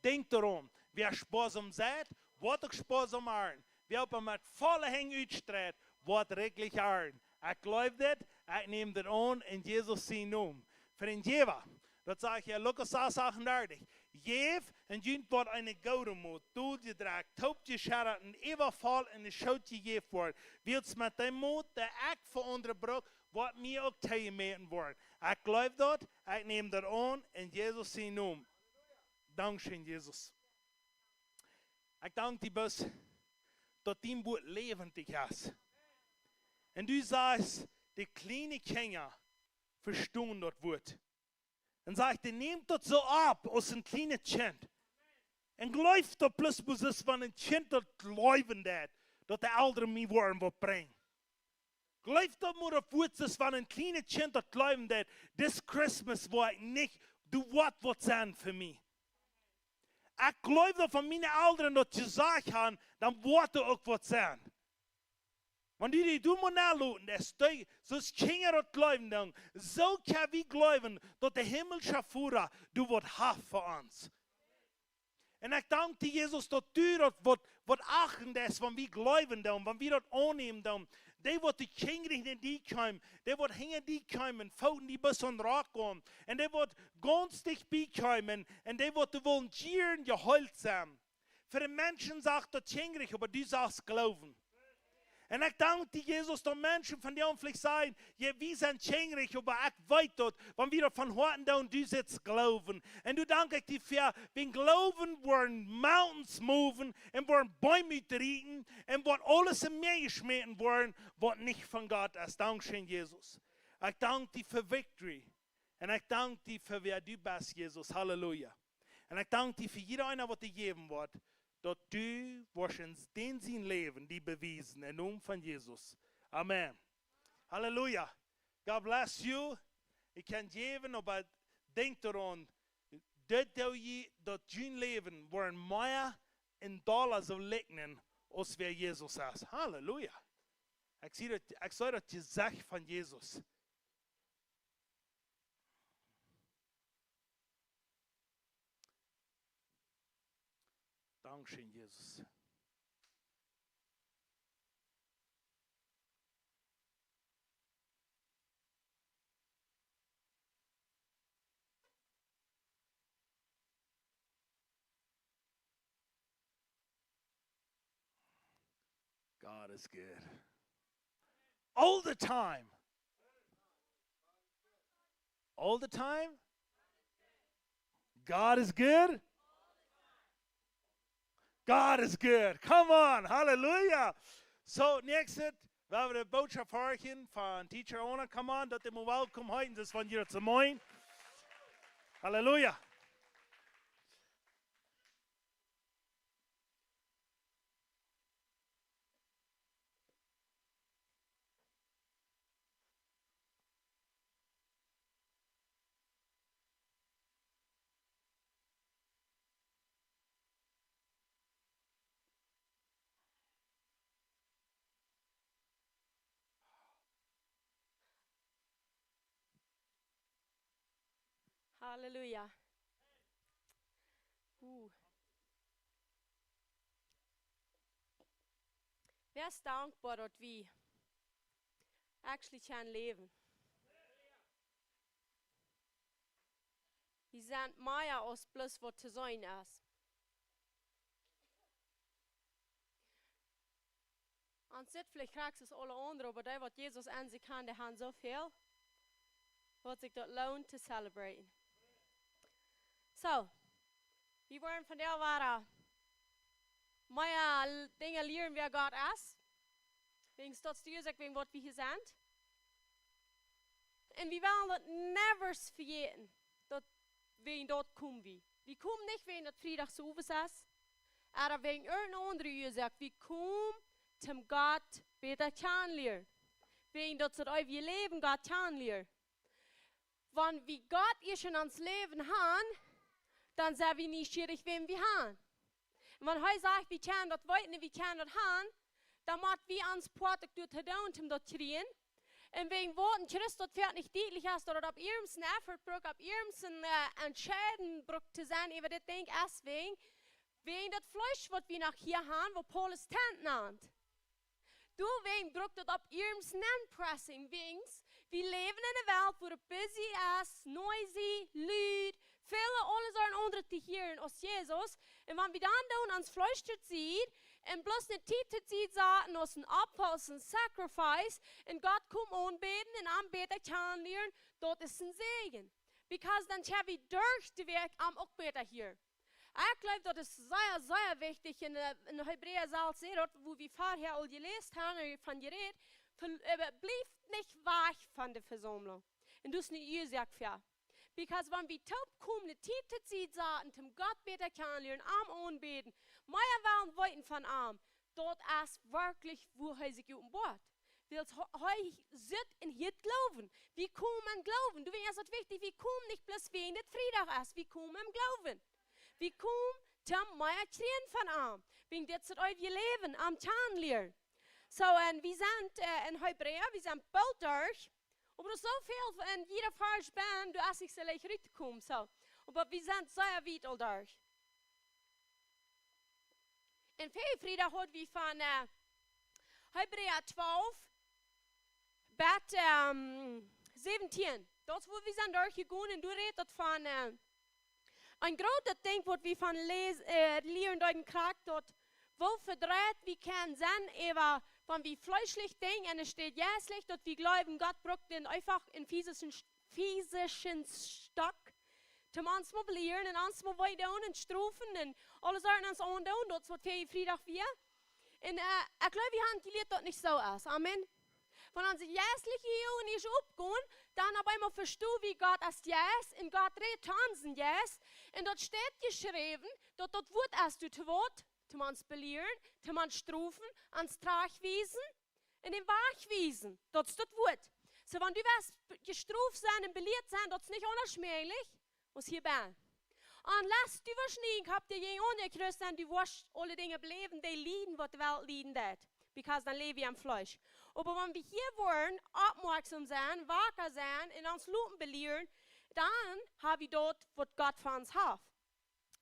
Denkjt doaraun, wäa spoasom seit, woat uk spoasom arnten. Wäa oba met volle Henj utstreit, woat rikjlich arnten. Ekj jleew dit, ekj näm dit aun, en Jesus sienen Nomen. Fa dän Jäwa, daut sajcht hia Lukas sas achtundartich. Jäft, un junt woat eene goode Mot, doljedrekjt, toopjescheddat un äwavoll en de Schoot jejäft woaren. Wiels met dän Mot, dän ekj fa aundre bruk, woat mie uk toojemäten woaren. Ekj jleew daut, ekj näm daut aun, en Jesus sienen Nomen. Dankscheen, Jesus. Ekj dank die bloos, daut dien Wuat läwendich es. Un du sajchst, de kjliene Kjinja vestonen daut Wuat. Un sajchst, dee nämen daut soo opp aus een kjlienet Kjint. Un jleew daut bloos, bloos es, wan een Kjint daut jleewen deit, daut de Elren mie woaren waut brinjen. Jleew daut mau, daut Wuat es, wan een kjlienet Kjint daut jleewen deit, this Christmas woa ekj nich, doa woat waut sennen fa mie. Ekj jleew daut, wan miene Elren daut jesajcht haben, dan woat doa uk waut sennen. Wan du die doa mau nenloten deist, dee, soo aus Kjinja daut jleewen doonen, soo kjenn wie jleewen, daut de himmlische Voda doa waut haft fa ons. Un ekj dank die, Jesus, daut du daut waut, waut achten deist, wan wie jleewen doonen, wan wie daut aunnämen doonen. Dee waut de Kjinja hinja die kjeemen, dee waut hinja die kjeemen, footen die bat aum Rock aun. Un dee waut gaunz dicht bie kjeemen, un dee waut doa wullen jieren jeheelt sennen. Fa de Menschen sajcht daut Kjinja, oba du sajchst Gloowen. Un ekj dank die, Jesus, daut Menschen vondoag veleicht sajen, jo, wie sent Kjinja, oba ekj weet daut, wan wie daut von Hoaten doonen, du sitst Gloowen. Un doa dank ekj die fa, wan Gloowen woaren mountains moven un woaren Beem utrieten un woat aules en Mäa jeschmäten woaren, waut nich von Gott es. Dankscheen, Jesus. Ekj dank die fa victory. Un ekj dank die fa wäa du best, Jesus. Halleluja. Un ekj dank die fa jieda eena, waut die jäwen woat, daut du woascht en dän sien Läwen die bewiesen, em Nomen von Jesus. Amen. Halleluja. God bless you. Ekj kaun jäwen, oba denkjt doaraun, dit doo jie, daut jun Läwen woat mea en Dolla soo likjnen aus wäa Jesus es. Halleluja. Ekj see daut, ekj see daut Jesecht von Jesus. Dankscheen, Jesus. God is good. All the time. All the time. God is good. God is good. Come on. Hallelujah. So, näakjstet, wie woaren de Botschaft horchen von Teacher Ona. Come on, daut dee mau welkom heeten, daut es von hia to moin. Hallelujah. Halleluja. Uh. Wäa es dankboa, daut wie actually kjennen läwen? Wie sent mea aus bloos waut to seenen es. Ons sitt veleicht krakjt soo aus aule aundre, oba dee waut Jesus en sikj haben, dee haben soo väl, waut sikj daut loont to celebraten. So, Wie woaren vondoag wada mea l-, Dinja lieren, wäa Gott es. Wäajen daut es de Uasoak, wäajen waut wie hia sent. Un wie wellen daut never vejäten, daut wäajen daut komen wie. Wie komen nich wäajen daut Friedach soo owes es, oba wäajen irjent eene aundre Uasoak. Wie komen toom Gott bäta kjanen lieren. Wäajen daut see daut eewje Läwen Gott kjanen lieren. Wan wie Gott ieescht en ons Läwen han, dan sent wie nieschierich, wäm wie han. Un wan hee sajcht, wie kjennen daut weeten un wie kjennen daut han, dan mott wie ons Poat uk doa to doonen, om daut to kjrieen. Un wäajen waut een Christ daut veleicht nich dietlich es, daut et opp irjent een Effort brukt, opp irjent een, äh, Entscheiden brukt to sennen, äwa dit Dinkj es wäajen, wäajen daut Fleesch, waut wie noch hia han, waut Paulus Tent nant. Doawäajen brukt daut opp irjent een Pressing, wäajen wie läwen en eene Welt, wua et busy es, noisy, lud, väle aule Sorten aundre to hieren aus Jesus. Un wan wie dan doonen ons Fleesch to Sied un bloos eene Tiet to Sied saten aus een Opfa, aus een Sacrifice, un Gott komen aunbäden un am bäta kjanen lieren, daut es een Säajen. Because dan kjenn wie derch de Wäakj am uk bäta hieren. Ekj jleew, daut es sea, sea wichtich. En, äh, en Hebräa selfst sajcht daut, wua wie verhäa aul jeläst haben, von jerät, von, äh, bliewt nich wajch von de Vesaumlunk. Un daut es eene Uasoak fa. Because wan wie toopkomen, eene Tiet to Sied saten, toom Gott bäta kjanen lieren, am aunbäden, mea wellen weeten von am, daut es werkjlich, wua hee sikj openboat. Wiels hee, hee sitt en hieet Gloowen. Wie komen em Gloowen. Doawäajen es et wichtich, wie komen nich bloos wäajen daut Friedach es. Wie komen em Gloowen. Wie komen toom mea kjrieen von am. Wäajen dit es daut eewje Läwen, am kjanen lieren. Soo, un wie sent, äh, en Hebräa, wie sent boolt derch. Oba daut es soo väl en jieda Varsch benn, du hast nich soo leicht ruttokomen, soo. Oba wie sent sea wiet aul derch. En väajen Friedach haud wie von, äh, Hebräa twalf bat, ähm, säwentieen. Daut es, wua wie sent derchjegonen, un doa rät daut von, äh, een grootet Dinkj, waut wie von läs-, äh, lieren deeden, krakjt daut, woo vedreit wie kjennen sennen, äwa wan wie fleeschlich denkjen, enne Städ jeistlich, daut wie jleewen, Gott brukt dän eefach een fisischen, fisischen Stock, toom ons mau belieren un ons mau wee doonen un strofen un aule Sorten ons aundoonen, daut es waut väajen Friedach wia. Un, äh, ekj jleew, wie haben jelieet, daut nich soo es. Amen. Wan onse jeistliche Uagen ieescht oppgonen, dan opp eemol vestonen wie, Gott es Jeist un Gott rät to onsen Jeist. Un daut steit jeschräwen, daut daut Wuat es, daut Wuat, toom ons belieren, toom ons strofen, ons trajchtwiesen un dän Wajch wiesen. Daut es daut Wuat. Soo, wan du woascht b-, jestroft sennen un belieet sennen, daut es nich aundasch mäajlich aus hia benn. Unless du woascht nich opp de Jünger Christen, du woascht aule Dinja bläwen, dee lieden, waut de Welt lieden deit. Because dan läw wie aum Fleesch. Oba wan wie hia woaren oppmoaksom sennen, waka sennen un ons loten belieren, dan ha wie daut, waut Gott fa ons haft.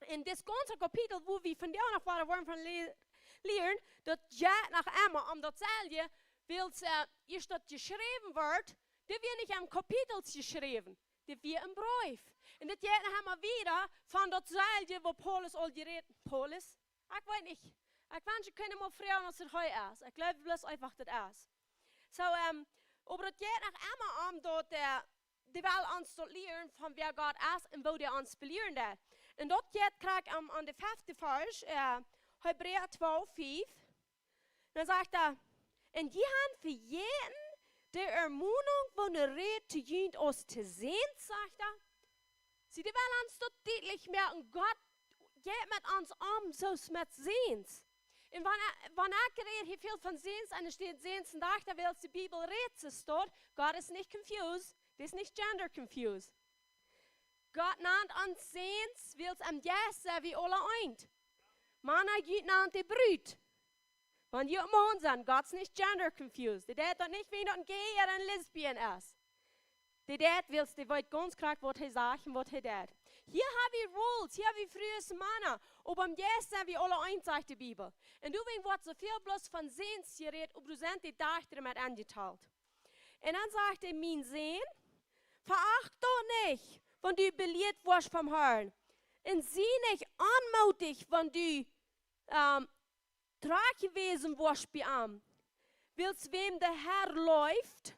En dit gaunze Kapitel, wua wie vondoag noch wada woaren von le-, lieren, daut jeit noch emma om daut selwje, wiels, äh, ieescht daut jeschräwen wort, dit wia nich em Kapitel jeschräwen, dit wia een Breef. En dit jeit noch emma wieda von daut selwje, wua Paulus aul jerät, Paulus? Ekj weet nich. Ekj wensch, ekj kunn mol froagen, aus et hee es. Ekj jleew bloos eefach, daut es. Soo, ähm, oba daut jeit noch emma om daut, äh, dee well ons daut lieren von wäa Gott es un woo dee ons belieren deit. Un daut jeit krakjt aun, aun de fefte Varsch, äh, Hebräa twalf fief. Dan sajcht hee: "Un jie han vejäten de Ermonunk, waut rät to junt aus to Säns", sajcht hee. See, dee well ons daut dietlich moaken, Gott jeit met ons om soo aus met Säns. Un wan, wan ekj räd hia väl von Säns, enne Städ Säns un Dajchta, wiels de Bibel rät soo, Gott es nich confused, dee es nich gender confused. Gott nant ons Säns, wiels em Jeist sent wie aule eent. Mana, jie nant de Brut. Wan jie Mana sent, Gott es nich gender confused. Dee deit daut nich, wäajen daut een gay ooda een lesbian es. Dee deit, wiels dee weet gaunz krakjt, waut hee sajcht un waut hee deit. Hia ha wie rules, hia ha wie Frues un Mana, oba em Jeist sent wie aule eent, sajcht de Bibel. Un doawäajen woat soo väl bloos von Säns jerät, oba doa sent de Dajchta met aunjetalt. Un dan sajcht hee: "Mien Sän, veacht daut nich, wan du belieet woascht vom Harn. Un sie nich aunmootich, wan du, ähm, trajchtjewäsen woascht bie am. Wiels wäm de Har leeft,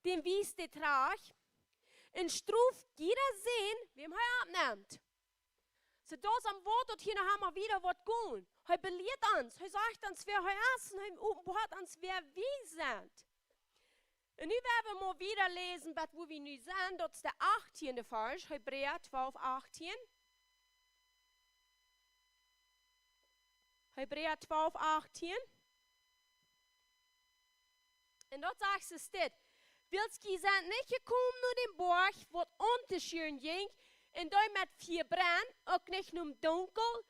dän wiest hee trajcht, un stroft jieda Sän, wäm hee oppnemt." Soo daut es am Wort, daut hia noch emol wieda woat gonen. Hee belieet ons, hee sajcht ons, wäa hee es, un hee openboat ons, wäa wie sent. Un nu woa wie mol wieda läsen, bat wua wie nu sent, daut es de achttieende Varsch, Hebräa twalf achttien. Hebräa twalf achttien. Un daut sajcht et dit: Wiels jie sent nich jekomen no dän Boajch, waut aun to schieren jinkj, un doa met Fia brennt, uk nich nom Dunkel,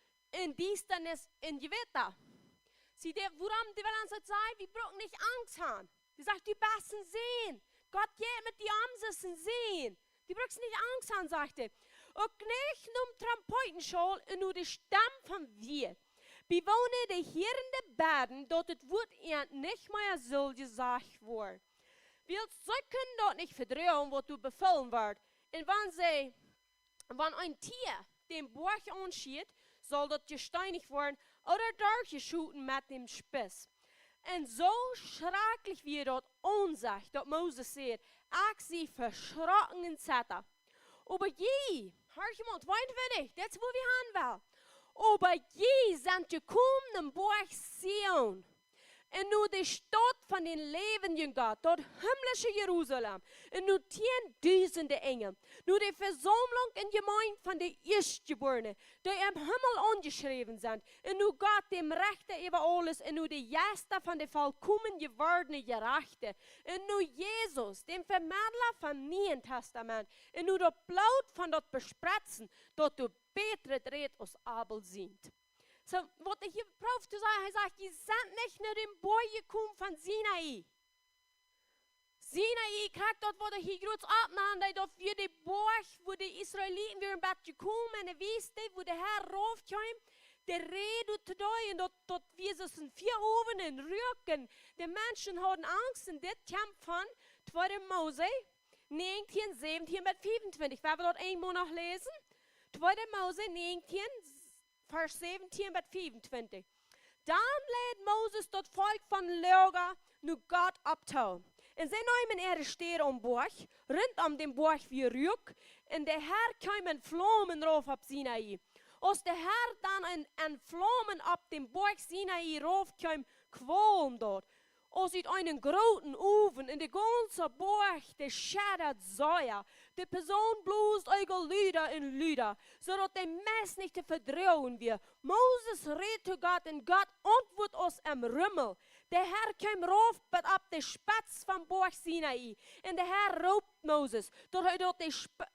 un Diestanis un Jewitta. See, dee, wuarom dee well ons daut sajen, wie brucken nich Angst haben. Dee sajcht, du best een Sän. Gott jeit met die om, soo aus een Sän. Du bruckst nich Angst haben, sajcht hee. Uk nich nom Trompetenschall un no de Stemm von Wieed. Bie woone de Hieren de bäden, daut daut Wuat an nich mea saul jesajcht woaren. Wiels see kjennen daut nich vedroagen, waut doa befälen woat. Un wan see, wan een Tia dän Boajch aunschiet, saul daut jesteenicht woaren ooda derchjeschoten met dän Spieß. Un soo schrakjlich wia daut Aunsecht, daut Moses säd: Ekj sie veschrocken un zettat. Oba jie, horch mol, tweeuntwintich, daut es wua wie han wellen. Oba jie sent jekomen aum Boajch Zion, un no de Staut von dän läwendjen Gott, daut himmlische Jerusalem, un no tiendusende Enjel, no de Vesaumlunk un Jemeent von de Ieeschtjebuarne, dee em Himmel aunjeschräwen sent, un no Gott, däm Rechta äwa aules, un no de Jeista von de volkomen jewordne Jerajchte, un no Jesus, däm Vemedla vom Nieen Tastament, un no daut Bloot von daut Bespretzen, daut doa bätret rät aus Abel sient. Soo, waut hee hia proowt to sajen, hee sajcht, jie sent nich no dän Boajch jekomen von Sinai. Sinai, krakjt daut, waut hee hia groot oppnant, daut wia de Boajch, wua de Israeliten wieren bat jekomen enne Wiest, wua de Herr rauf kjeem, dee räd to dee, un daut, daut wia soo aus een Fiaowen un Ruak, un de Menschen hauden Angst, un dit kjemt von tweede Mose näajentieen, säwentieen bat fiefuntwintich. Woa wie daut eemol noch läsen? Tweede Mose näajentieen, Varsch säwentieen bat fiefuntwintich. Dan leid Moses daut Volkj von Laga no Gott opp too. Un see neemen äare Städ aum Boajch, runtom dän Boajch wia Ruak, un de Herr kjeem en Flaumen rauf opp Sinai. Aus de Herr dan en, en Flaumen opp dän Boajch Sinai rauf kjeem, kwalmd daut aus ut eenen grooten Owen, un de gaunze Boajch, dee schaddad sea. De Posaun bloos eemol luda un luda, soo daut de Mess nich to vedroagen wia. Moses räd to Gott, un Gott auntwuat aus em Rummel. De Herr kjeem rauf bat opp de Spetz vom Boajch Sinai, un de Herr roopt Moses, daut hee daut de Sp-,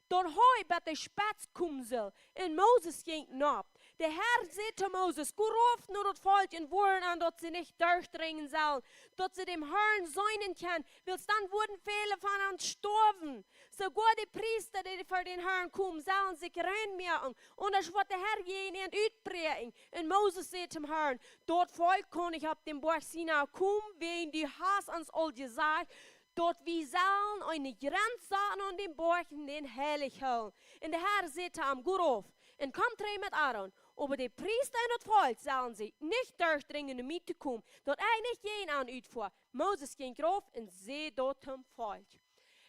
daut hee bat de Spetz komen sull. Un Moses jinkj nopp. De Herr säd to Moses: Go rauf no daut Volkj un woarn an, daut see nich derchdrinjen sellen, daut see dän Herrn seenen kjennen, wiels dan woaren väle von an stoawen. Soogoa de Priesta, dee ver dän Herrn komen, sellen sikj rein moaken, aundasch woat de Herr jäajen an utbräakjen. Un Moses säd tom Herrn: Daut Volkj kaun nich opp dän Boajch Sinai komen, wiels du hast ons aul jesajcht, daut wie sellen eene Jrenz saten aun dän Boajch un dän heilich hoolen. Un de Herr säd to am: Go rauf un komm trigj met Aaron. Oba de Priesta un daut Volkj sellen sikj nich derchdrinjen, no mie to komen, daut ekj nich jäajen an utfoa. Moses jinkj rauf un säd daut tom Volkj.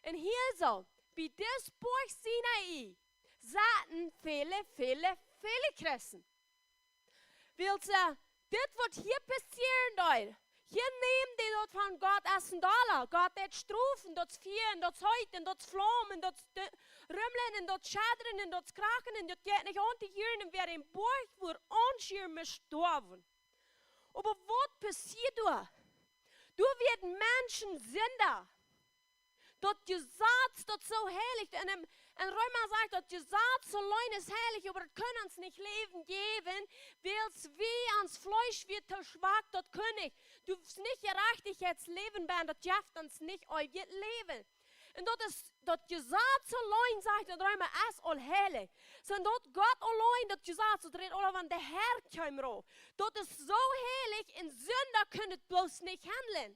Un hia soo, bie dis Boajch Sinai, saten väle, väle, väle Christen. Wiels, äh, dit waut hia passieren deed, hia nämen dee daut von Gott aus een Dalla. Gott deed strofen, daut Fia un daut Heet un daut Flaum un daut St-, Rumlen un daut Schaddren un daut Krachen un daut jeit nich aun to hieren un wäa dän Boajch wudd aunschieren, must stoawen. Oba waut passieed doa? Doa wia Menschen Sinda. Daut Jesaz, daut soo heilich, un em, en Reema sajcht, daut Jesaz auleen es heilich, oba daut kunn ons nich Läwen jäwen, wiels wie, ons Fleesch wia too schwak, daut kunn nich. Doa es nich Jerajchtichkjeitsläwen bie, daut jeft ons nich eewjet Läwen. Un daut es, daut Jesaz auleen, sajcht en Reema, es aul heilich. Soo daut Gott auleen, daut Jesaz, daut rät aul von de Herr kjeem rauf. Daut es soo heilich, un Sinda kunn et bloos nich handlen.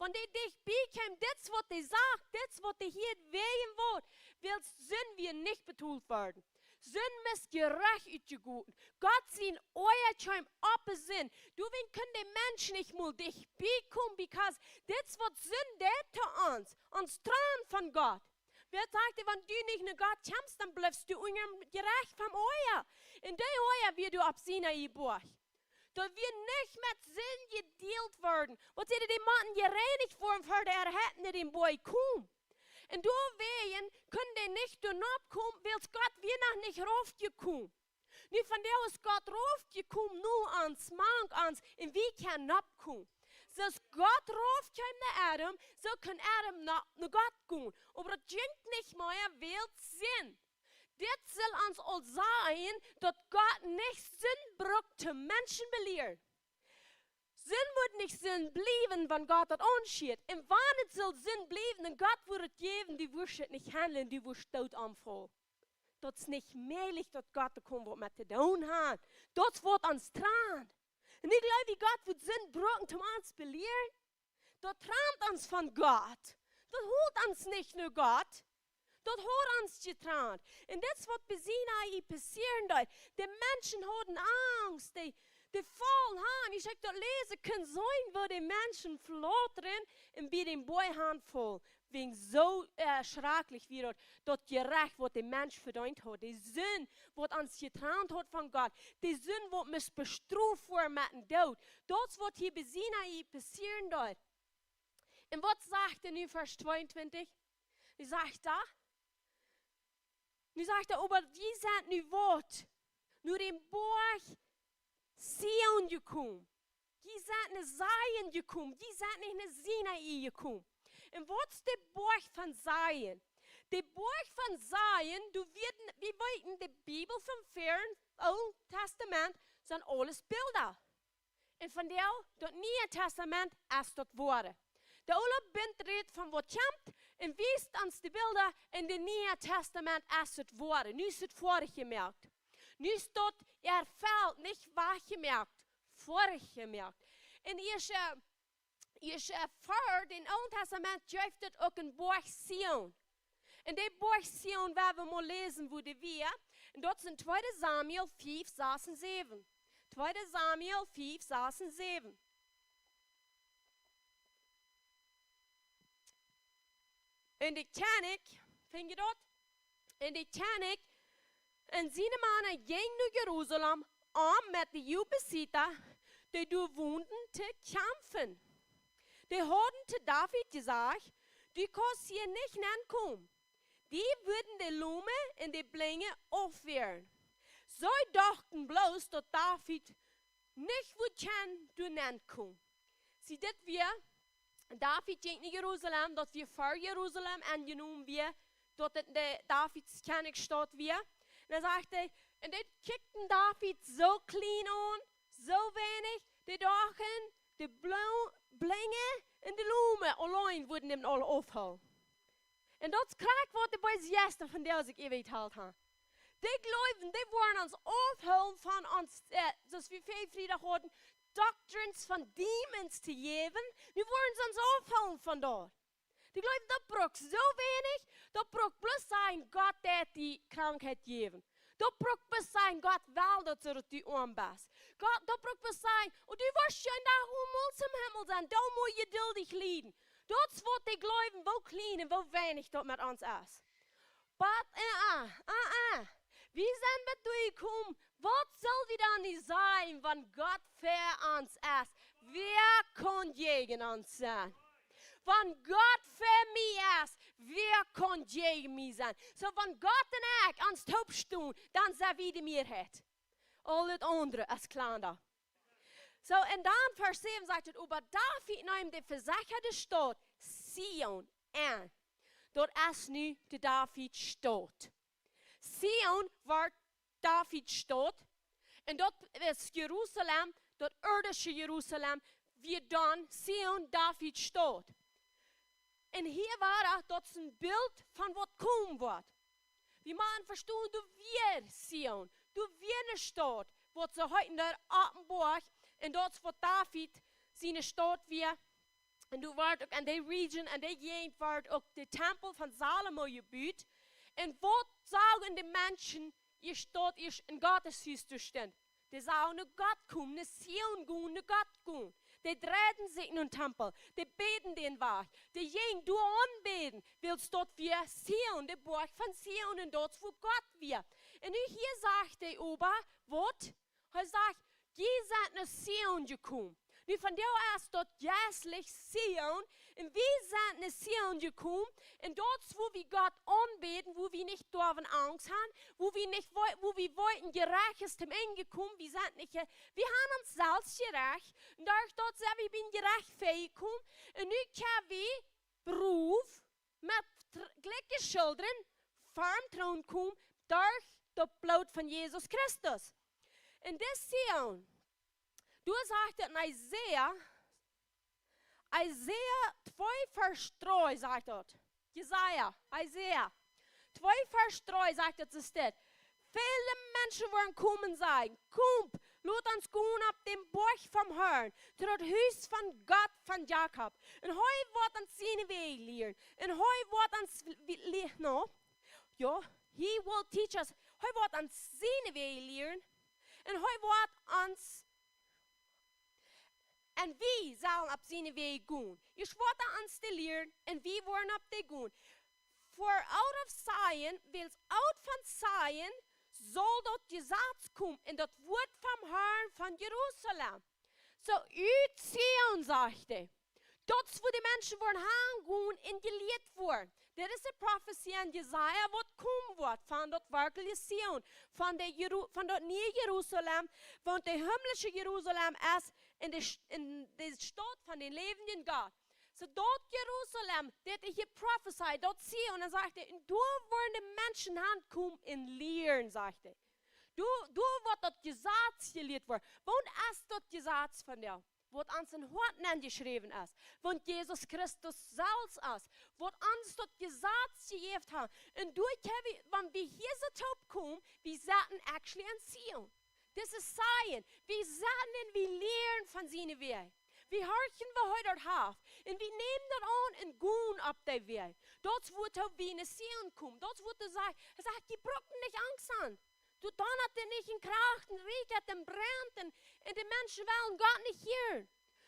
Wan dee dicht bie kjeem, dit es waut dee sach, dit es waut dee hia wäajen woat, wiels Sind wia nich betolt worden. Sind must Jerecht utjegoten. Gott sien Oaja kjeem oppe Sind. Doawäajen kunn de Mensch nich mol dicht bie komen, because dit es waut Sind deed to ons, ons trant von Gott. Daut sajcht, wan du nich no Gott kjemst, dan blifst du unja daut Jerecht vom Oaja. Un daut Oaja wia doa opp Sinai Boajch. Daut wia nich met Sind jedealt worden. Waut säd, dee motten jereinicht woaren, ver de Herr haud no dän Boajch komen. Un doawäajen kunnen dee nich doa nopp komen, wiels Gott wia noch nich rauf jekomen. Nu vondoag es Gott rauf jekomen no ons, mank ons, un wie kjennen nopp komen. Soo aus Gott rauf kjeem no Adam, soo kaun Adam no, no Gott gonen. Oba daut jinkj nich mea, wiels Sind. Dit saul ons aul sajen, daut Gott nich Sind brukt toom Menschen belieren. Sind woat nich Sind bliewen, wan Gott daut aunschieet. Un wan et saul Sind bliewen, dan Gott woat et jäwen, du woascht et nich handlen, du woascht doot omfaulen. Daut es nich mäajlich, daut Gott doa kaun waut met to doonen haft. Daut woat ons trannen. Un ekj jleew, daut Gott woat Sind bruken toom ons belieren. Daut trant ons von Gott. Daut hilt ons nich no Gott. Daut haud ons jetrant. Un dit es waut bie Sinai passieren deed. De Menschen hauden Angst. Dee, dee faulen han. Aus ekj daut läsen kunn, soo woo de Menschen flautren un bie dän Boajch hanfaulen. Wäajen soo, äh, schrakjlich wia daut, daut Jerecht, waut de Mensch vedeent haud. De Sind, waut ons jetrant haud von Gott. De Sind, waut must bestroft woaren met dän Doot. Daut es waut hia bie Sinai passieren deed. Un waut sajcht hee nu, Varsch tweeuntwintich? Hee sajcht doa, nu sajcht hee, oba jie sent nu waut? No dän Boajch Zion jekomen. Jie sent no Zion jekomen. Jie sent nich no Sinai jekomen. Un waut es de Boajch von Zion? De Boajch von Zion, du weetst, wie weeten, de Bibel vom Vieja, Oolet Tastament, sent aules Bilda. Un vondoag, daut Niee Tastament es daut woare. De Oole Bunt rät von waut kjemt un wiest ons de Bilda, un de Niee Tastament es daut woare. Nu es et foadich jemoakt. Nu es daut erfelt, nich wajchjemoakt, foadich jemoakt. Un ieescht, äh, ieescht, äh, ver dän Oolen Tastament jeef et uk een Boajch Zion. Un dee Boajch Zion woa wie mol läsen, woo dee wia. Un daut es en tweede Samuel fief, sas un säwen. Tweede Samuel fief, sas un säwen. Un de Kjennich, finj jie daut? Un de Kjennich un siene Mana jinjen no Jerusalem, om met de Jebusita, dee doa wonden, to kjamfen. Dee hauden to David jesajcht: "Du kaust hia nich nenkomen. Die wudden de Lome un de Blinje aufwearen." See dochten bloos, daut David nich wudd kjennen doa nenkomen. See, dit wia, David jinkj no Jerusalem, daut wia ver Jerusalem enjenomen wia, daut et de Davids Kjennichstaut wia. Un dan sajcht hee, un dee kjikjten David soo kjlien aun, soo weinich, dee dochten, de Blo-, Blinje un de Lome auleen wudden am aul aufhoolen. Un daut es krakjt waut de beese Jeista vondoag sikj äwahoolen. Dee jleewen, dee wellen ons aufhoolen von ons, äh, soo aus wie väl Friedach hauden, doctrines von demons to jäwen. Nu wellen see ons aufhoolen von doa. Dee jleewen, daut brukt soo weinich, daut brukt bloos sennen, Gott deit die Krankheit jäwen. Daut brukt bloos sennen, Gott well daut soo, daut du oam best. Gott, daut brukt bloos sennen, un du woascht eenen Dach emol toom Himmel gonen, dan mott du jeduldich lieden. Daut es waut dee jleewen, woo kjlien un woo weinich daut met ons es. Oba, äh, äh, äh, äh. Wie sent wie doa jekomen? Waut sell wie dan nu sajen, wan Gott fa ons es? Wäa kaun jäajen ons sennen? Wan Gott fa mie es, wäa kaun jäajen mie sennen? Soo, wan Gott un ekj ons toop stonen, dan sent wie de Mearheit. Aul daut aundre es kjlanda. Soo, un dan Varsch säwen sajcht et: "Oba David neem de vesechade Staut Zion en." Daut es nu de Davidstaut. Zion wort Davidstaut. Un daut es Jerusalem, daut irdische Jerusalem, wia dan Zion Davidstaut. Un hia wia daut een Bilt von waut komen woat. Wie motten vestonen, doa wia Zion, doa wia eene Staut, waut see heeten doa Openboarunk, un daut es waut David siene Staut wia. Un doa wort uk en dee Region, en dee Jäajent wort uk de Tempel von Salomo jebut. Un waut sagen de Menschen, ieescht daut ieescht een Gotteshus doa stunt? Dee sagen no Gott komen, no Zion gonen, no Gott gonen. Dee dreiden sikj nom Tempel. Dee bäden dän Wajch. Dee jinjen doa aunbäden. Wiels daut wia Zion, de Boajch von Zion, un daut es wua Gott wia. Un nu hia sajcht hee oba, waut? Hee sajcht: "Jie sent no Zion jekomen." Nu, vondoag es daut jeistlich Zion. Un wie sent no Zion jekomen. Un daut es, wua wie Gott aunbäden, wua wie nich doawen Angst haben, wua wie nich wei-, wua wie weeten, Jerecht es tom Enj jekomen. Wie sent nich, äh, wie haben ons selfst jerecht. Un derch daut sent wie bie Jerecht väajekomen. Un nu kjenn wie Proov met tr-, jlikje Schulren, ver dän Troon komen, derch daut Bloot von Jesus Christus. Un dis Zion, doa sajcht et en Jesaja, Jesaja twee Varsch dree sajcht daut. Jesaja, Jesaja twee Varsch dree sajcht et, es dit: "Väle Menschen woaren komen un sajen: Komt, lot ons gonen opp dän Boajch vom Harn, to daut Hus von Gott von Jakob. Un hee woat ons siene Wäaj lieren. Un hee woat ons wi-, li-, no, jo, he will teach us. Hee woat ons siene Wäaj lieren. Un hee woat ons, un wie sellen opp siene Wäaj gonen. Hee woat ons dee lieren, un wie woaren opp dee gonen. For out of Zion, wiels ut von Zion, saul daut Jesaz komen, un daut Wuat vom Harn von Jerusalem." Soo, ut Zion, sajcht hee. Daut es, wua de Menschen woaren hangonen un jelieet woaren. Dit es de Profezie en Jesaja, waut komen woat von daut werkjliche Zion, von de Jeru-, von daut niee Jerusalem, wan daut himmlische Jerusalem es, en de St-, en de Staut von dän läwenden Gott. Soo daut Jerusalem, dit es hia Profezie, daut Zion, un dan sajcht hee, un doa woaren de Menschen hankomen un lieren, sajcht hee. Doa, doa woat daut Jesaz jelieet woaren. Waut es daut Jesaz von doa? Waut ons em Hoat nenjeschräwen es. Waut Jesus Christus selfst es. Waut ons daut Jesaz jejäft haft. Un doa kjenn wie, wan wie hia soo toop komen, wie setten actually en Zion. Dit es Zion. Wie setten un wie lieren von siene Wäaj. Wie horchen, waut hee doa haft. Un wie nämen daut aun un gonen opp dee Wäaj. Daut es, wua wie no Zion komen. Daut es, wua hee sajcht, hee sajcht, jie brucken nich Angst haben. Doa donnat et nich un kracht un rieekjat un brent un, un de Menschen wellen Gott nich hieren.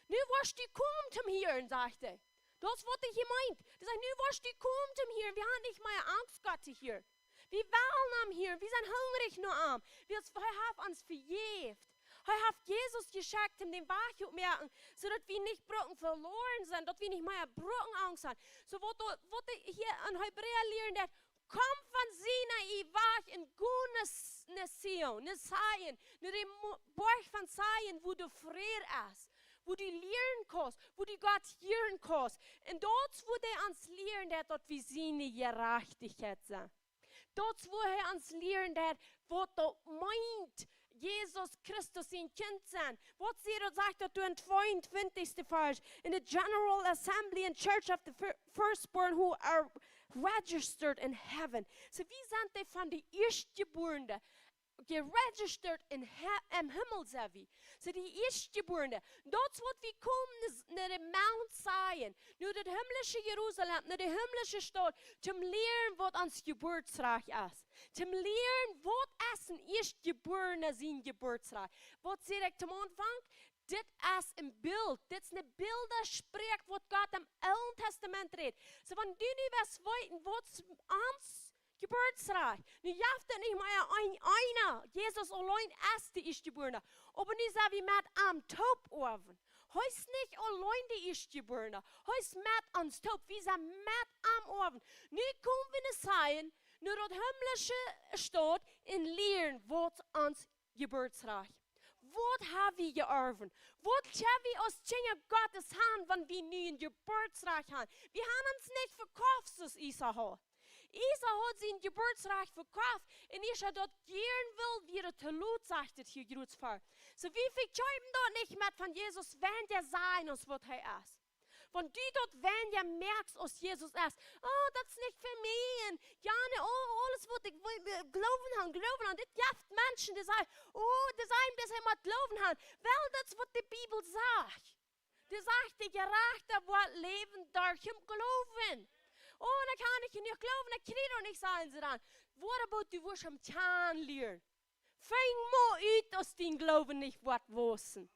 Nu woascht du komen toom hieren, sajcht hee. Daut es, waut hee hia meent. Hee sajcht, nu woascht du komen toom hieren. Wie haben nich mea Angst, Gott to hieren. Wie wellen am hieren. Wie sent hungrich no am. Wiels hee haft ons vejäft. Hee haft Jesus jeschekjt, om dän Wajch to moaken, soo daut wie nich brucken veloaren sennen, daut wie nich mea brucken Angst haben. Soo waut, waut hee hia en Hebräa lieren deit, komm von Sinai wajch un go no S-, no Zion, no Zion, no dän Mo-, Boajch von Zion, wua de Fräd es, wua du lieren kaust, wua du Gott hieren kaust. Un daut es, wua hee ons lieren deit, daut wie siene Jerajchtichkjeit sent. Daut es, wua hee ons lieren deit, waut daut meent, Jesus Christus sien Kjint sennen. Waut sajcht daut, sajcht daut doa em tweeuntwintichsten Varsch? "In the general assembly and church of the fir-, firstborn who are registered in heaven." Soo, wie sent dee von de Ieeschtjebuarne, jeregistreerd en He-, em Himmel sent wie. Soo, de Ieeschtjebuarne. Daut es, waut wie komen, es no de Mount Zion, no daut himlische Jerusalem, no de himlische Staut, toom lieren, waut ons Jeburtsrajcht es. Toom lieren, waut es een Ieeschtjebuarna sien Jeburtsrajcht. Waut säd ekj toom Aunfank? Dit es een Bilt. Dit es een Bildasproak, waut Gott em Oolen Tastament rät. Soo, wan du nu west weeten, waut es ons Jeburtsrajcht. Nu jeft et nich mea een, eena. Jesus auleen es de Ieeschtjebuarna. Oba nu sent wie met am toop Oawen. Hee es nich auleen de Ieeschtjebuarna. Hee es met ons toop. Wie sent met am Oawen. Nu komen wie no Zion, no daut himlische Staut, un lieren, waut ons Jeburtsrajcht. Waut hab wie jeorwen? Waut kjenn wie aus Kjinja Gottes han, wan wie nu een Jeburtsrajcht han? Wie han ons nich vekoft, soo aus Esau haud. Esau haud sien Jeburtsrajcht vekoft, un aus hee daut jieren wull, wia et too lot, sajcht et hia jroz ver. Soo, wie vekjeepen daut nich met von Jesus, wan wie seenen aus waut hee es. Wan du daut wan du moakst aus Jesus es. Oh, daut es nich fa mie. Un jo, nä, oh, aules waut ekj well, eh, Gloowen han, Gloowen han. Dit jeft Menschen, dee sajen, oh, dee sajen, daut see mau Gloowen han. Well, daut es waut de Bibel sajcht. Dee sajcht, de Jerajchta woat läwen derch dän Gloowen. Oh, dan kaun ekj nich gloowen, dan kjrie ekj nich, sajen see dan. What about, du woascht am kjanen lieren? Fang mau ut, aus dien Gloowen nich woat wausen.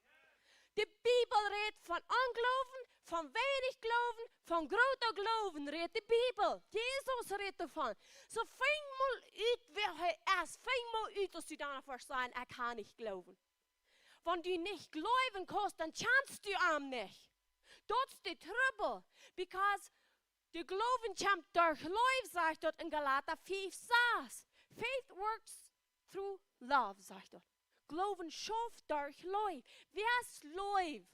De Bibel rät von Ongloowen, von weinich Gloowen, von groota Gloowen rät de Bibel. Jesus rät doavon. Soo, finj mol ut, wäa hee es. Finj mol ut, aus du dan woascht sajen: "Ekj kaun nich gloowen." Wan du nich gloowen kaust, dan kjanst du am nich. Daut es de Trubbel. Because de Gloowen kjemt derch Leew, sajcht daut en Galata fief sas. "Faith works through love", sajcht daut. Gloowen schauft derch Leew. Wäa es Leew?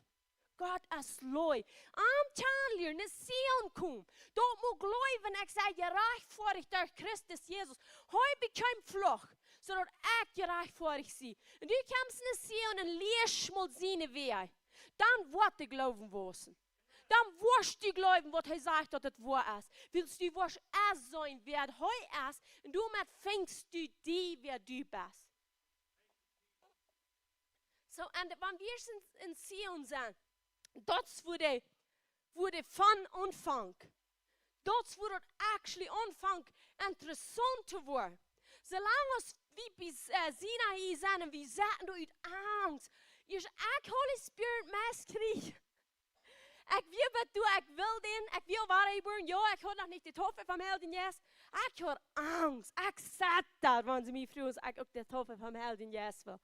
Gott es Leew. Am kjanen lieren, no Zion komen. Daut mott gloowen, ekj sie jerajchtfoadicht derch Christus Jesus. Hee bekjeem Fluch, soo daut ekj jerajchtfoadicht sie. Un du kjemst no Zion un lieescht mol siene Wäaj. Dan woat de Gloowen wausen. Dan woascht du gloowen, waut hee sajcht, daut et woa es. Wiels du woascht es seenen, wäa hee es, un doamet finjst du die, wäa du best. Soo, un wan wie en, en Zion sent, daut es wua de, wua de fun aunfangt. Daut es wua daut actually aunfangt interessaunt to woaren. Soo lang aus wie bie, äh, Sinai sent un wie setten doa ut Angst. Ieescht ekj Holy Spirit mea kjrieech. Ekj wia bat doa, ekj well dän, ekj wia wada jebuaren, jo, ekj haud noch nich de Taufe vom Heiljen Jeist. Ekj haud Angst, ekj sat doa, wan see mie fruagen, aus ekj uk de Taufe vom Heiljen Jeist well.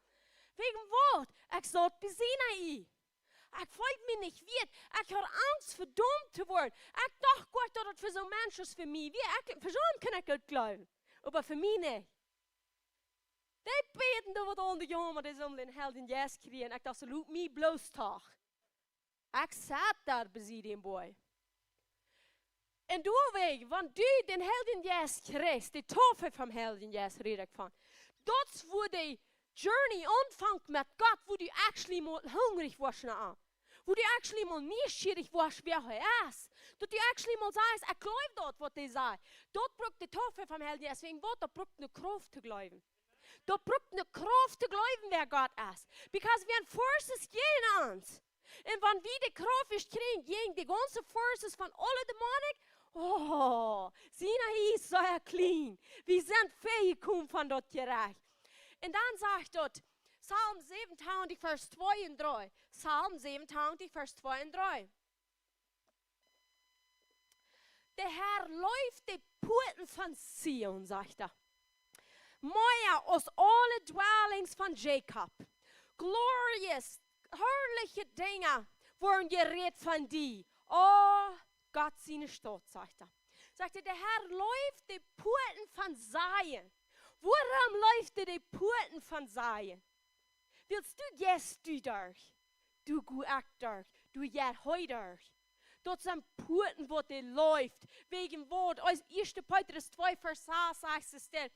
Wäajen waut? Ekj saut bie Sinai. Ekj feeld mie nich wieet. Ekj haud Angst, vedaumt to woaren. Ekj docht goanich, daut et fa soone Menschen aus fa mie wia. Ekj, fa soone kunn ekj daut gloowen. Oba fa mie nich. Dee bäden doa waut aun de Jungen, dee sullen dän Heiljen Jeist kjrieen. Ekj docht, soo lot mie bloos doch. Ekj sat doa bie dän Boy. Un doawäajen, wan du dän Heiljen Jeist kjrichst, de Taufe vom Heiljen Jeist räd ekj von, daut es wua de journey aunfangt met Gott, wua du actually mol hungrich woascht no am. Wua du actually mol nieschierich woascht, wäa hee es. Daut du actually mol sajchst: "Ekj gloow daut, waut hee sajcht." Daut brukt de Taufe vom Heiljen Jeist. Wäajen waut? Daut brukt ne Krauft to gloowen. Daut brukt ne Krauft to gloowen, wäa Gott es. Because wie haben forces jäajen ons. Un wan wie de Krauft ieescht kjrieen jäajen de gaunze forces von aule Dämonen, oh, Sinai es sea kjlien. Wie sent frie jekomen von daut Jerecht. Un dan sajcht daut, Psalm säwentachentich, Varsch twee un dree. Psalm säwentachentich, Varsch twee un dree. De Herr leeft de Puaten von Zion, sajcht hee. Mea aus aule dwellings von Jakob. Glorious, harliche Dinja woaren jerät von die. O Gott siene Staut, sajcht hee. Sajcht hee, de Herr leeft de Puaten von Zion. Wuarom leeft hee de Puaten von Zion? Wiels du jeist doa derch. Du jeit ekj derch. Du jeit hee derch. Daut sent Puaten, waut hee leeft. Wäajen waut? Aus ieeschte Petrus twee, Varsch sas, sajcht et dan: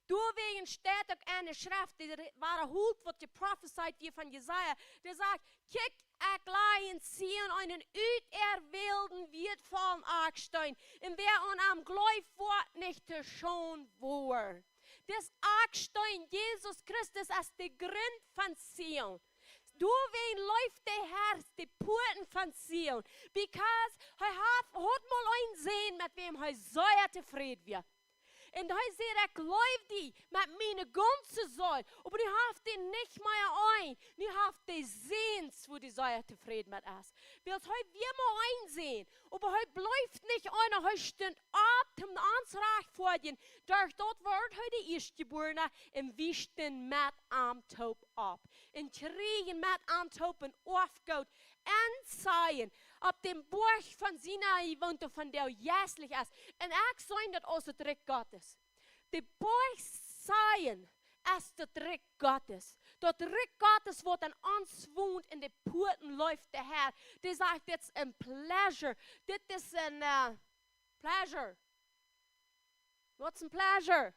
"Doawäajen steit uk enne Schreft, dee re-, wadaholt, waut jeprofezeit wort von Jesaja. Dee sajcht: Kjikj, ekj laj en Zion eenen uterwählden, wieetvollen Akjsteen. Un wäa aun am jleeft, woat nich to Schaund woaren." Dis Akjsteen, Jesus Christus, es de Grunt von Zion. Doawäajen leeft de Herr de Puaten von Zion. Because hee haud, haud mol eenen Sän, met wäm hee sea tofräd wia. Un hee säd: "Ekj leew die met miene gaunze Seel." Oba nu haft hee nich mea eenen. Nu haft hee Säns, wua hee sea tofräd met es. Wiels hee wia mau een Sän. Oba hee blift nich eena, hee stunt opp, om ons rajcht to foadjen. Derch daut wort hee de Ieeschtjebuarna un wie stunden met am toop opp. Un kjrieejen met am toop een Oafgoot en Zion. Opp dän Boajch von Sinai, waut vondoag jeistlich es. Un ekj see daut aus daut Rikj Gottes. De Boajch Zion es daut Rikj Gottes. Daut Rikj Gottes, waut en ons wont, un de Puaten leeft de Herr. Dee sajcht: "Dit es een pleasure." Dit es een, äh, pleasure. Waut es een pleasure?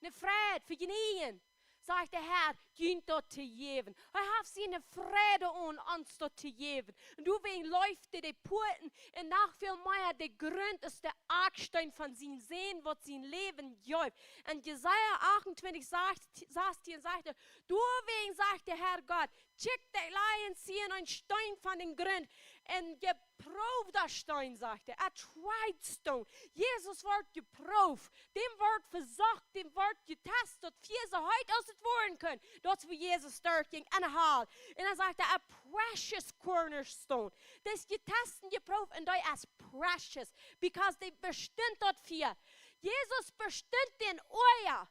Eene Freid, Vejnieejen. Sajcht de Herr, junt daut to jäwen. Hee haft siene Freid aun ons daut to jäwen. Un doawäajen leeft hee de Puaten un noch väl mea de Grunt es de Akjsteen von sien Sän, waut sien Läwen jeft. En Jesaja achtuntwintich, sastieen, sajcht hee: "Doawäajen, sajcht de Herr Gott, kjikjt, dee lajen, zieen een Steen von dän Grunt. Een jeproowda Steen, sajcht hee. A tried stone. Jesus wort jeprooft. Däm wort vesocht, däm wort jetast, daut Fia soo heet aus et woaren kunn. Daut es wua Jesus derchjinkj, enne Hal. Un dan sajcht hee, a precious cornerstone. Dee es jetast un jeproowt un dee es precious, because dee bestunt daut Fia. Jesus bestunt dän Oaja.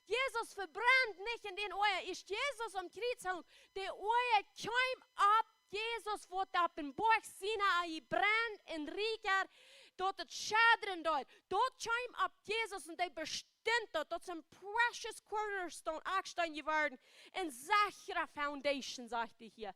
Jesus vebrent nich en dän Oaja. Aus Jesus aum Kjriez hunk, de Oaja kjeem opp Jesus, waut opp dän Boajch Sinai brent un rieekjad, daut et schaddren deed. Daut kjeem opp Jesus un dee bestunt daut. Daut es een precious cornerstone, Akjsteen jeworden. Een sechre foundation, sajcht hee hia.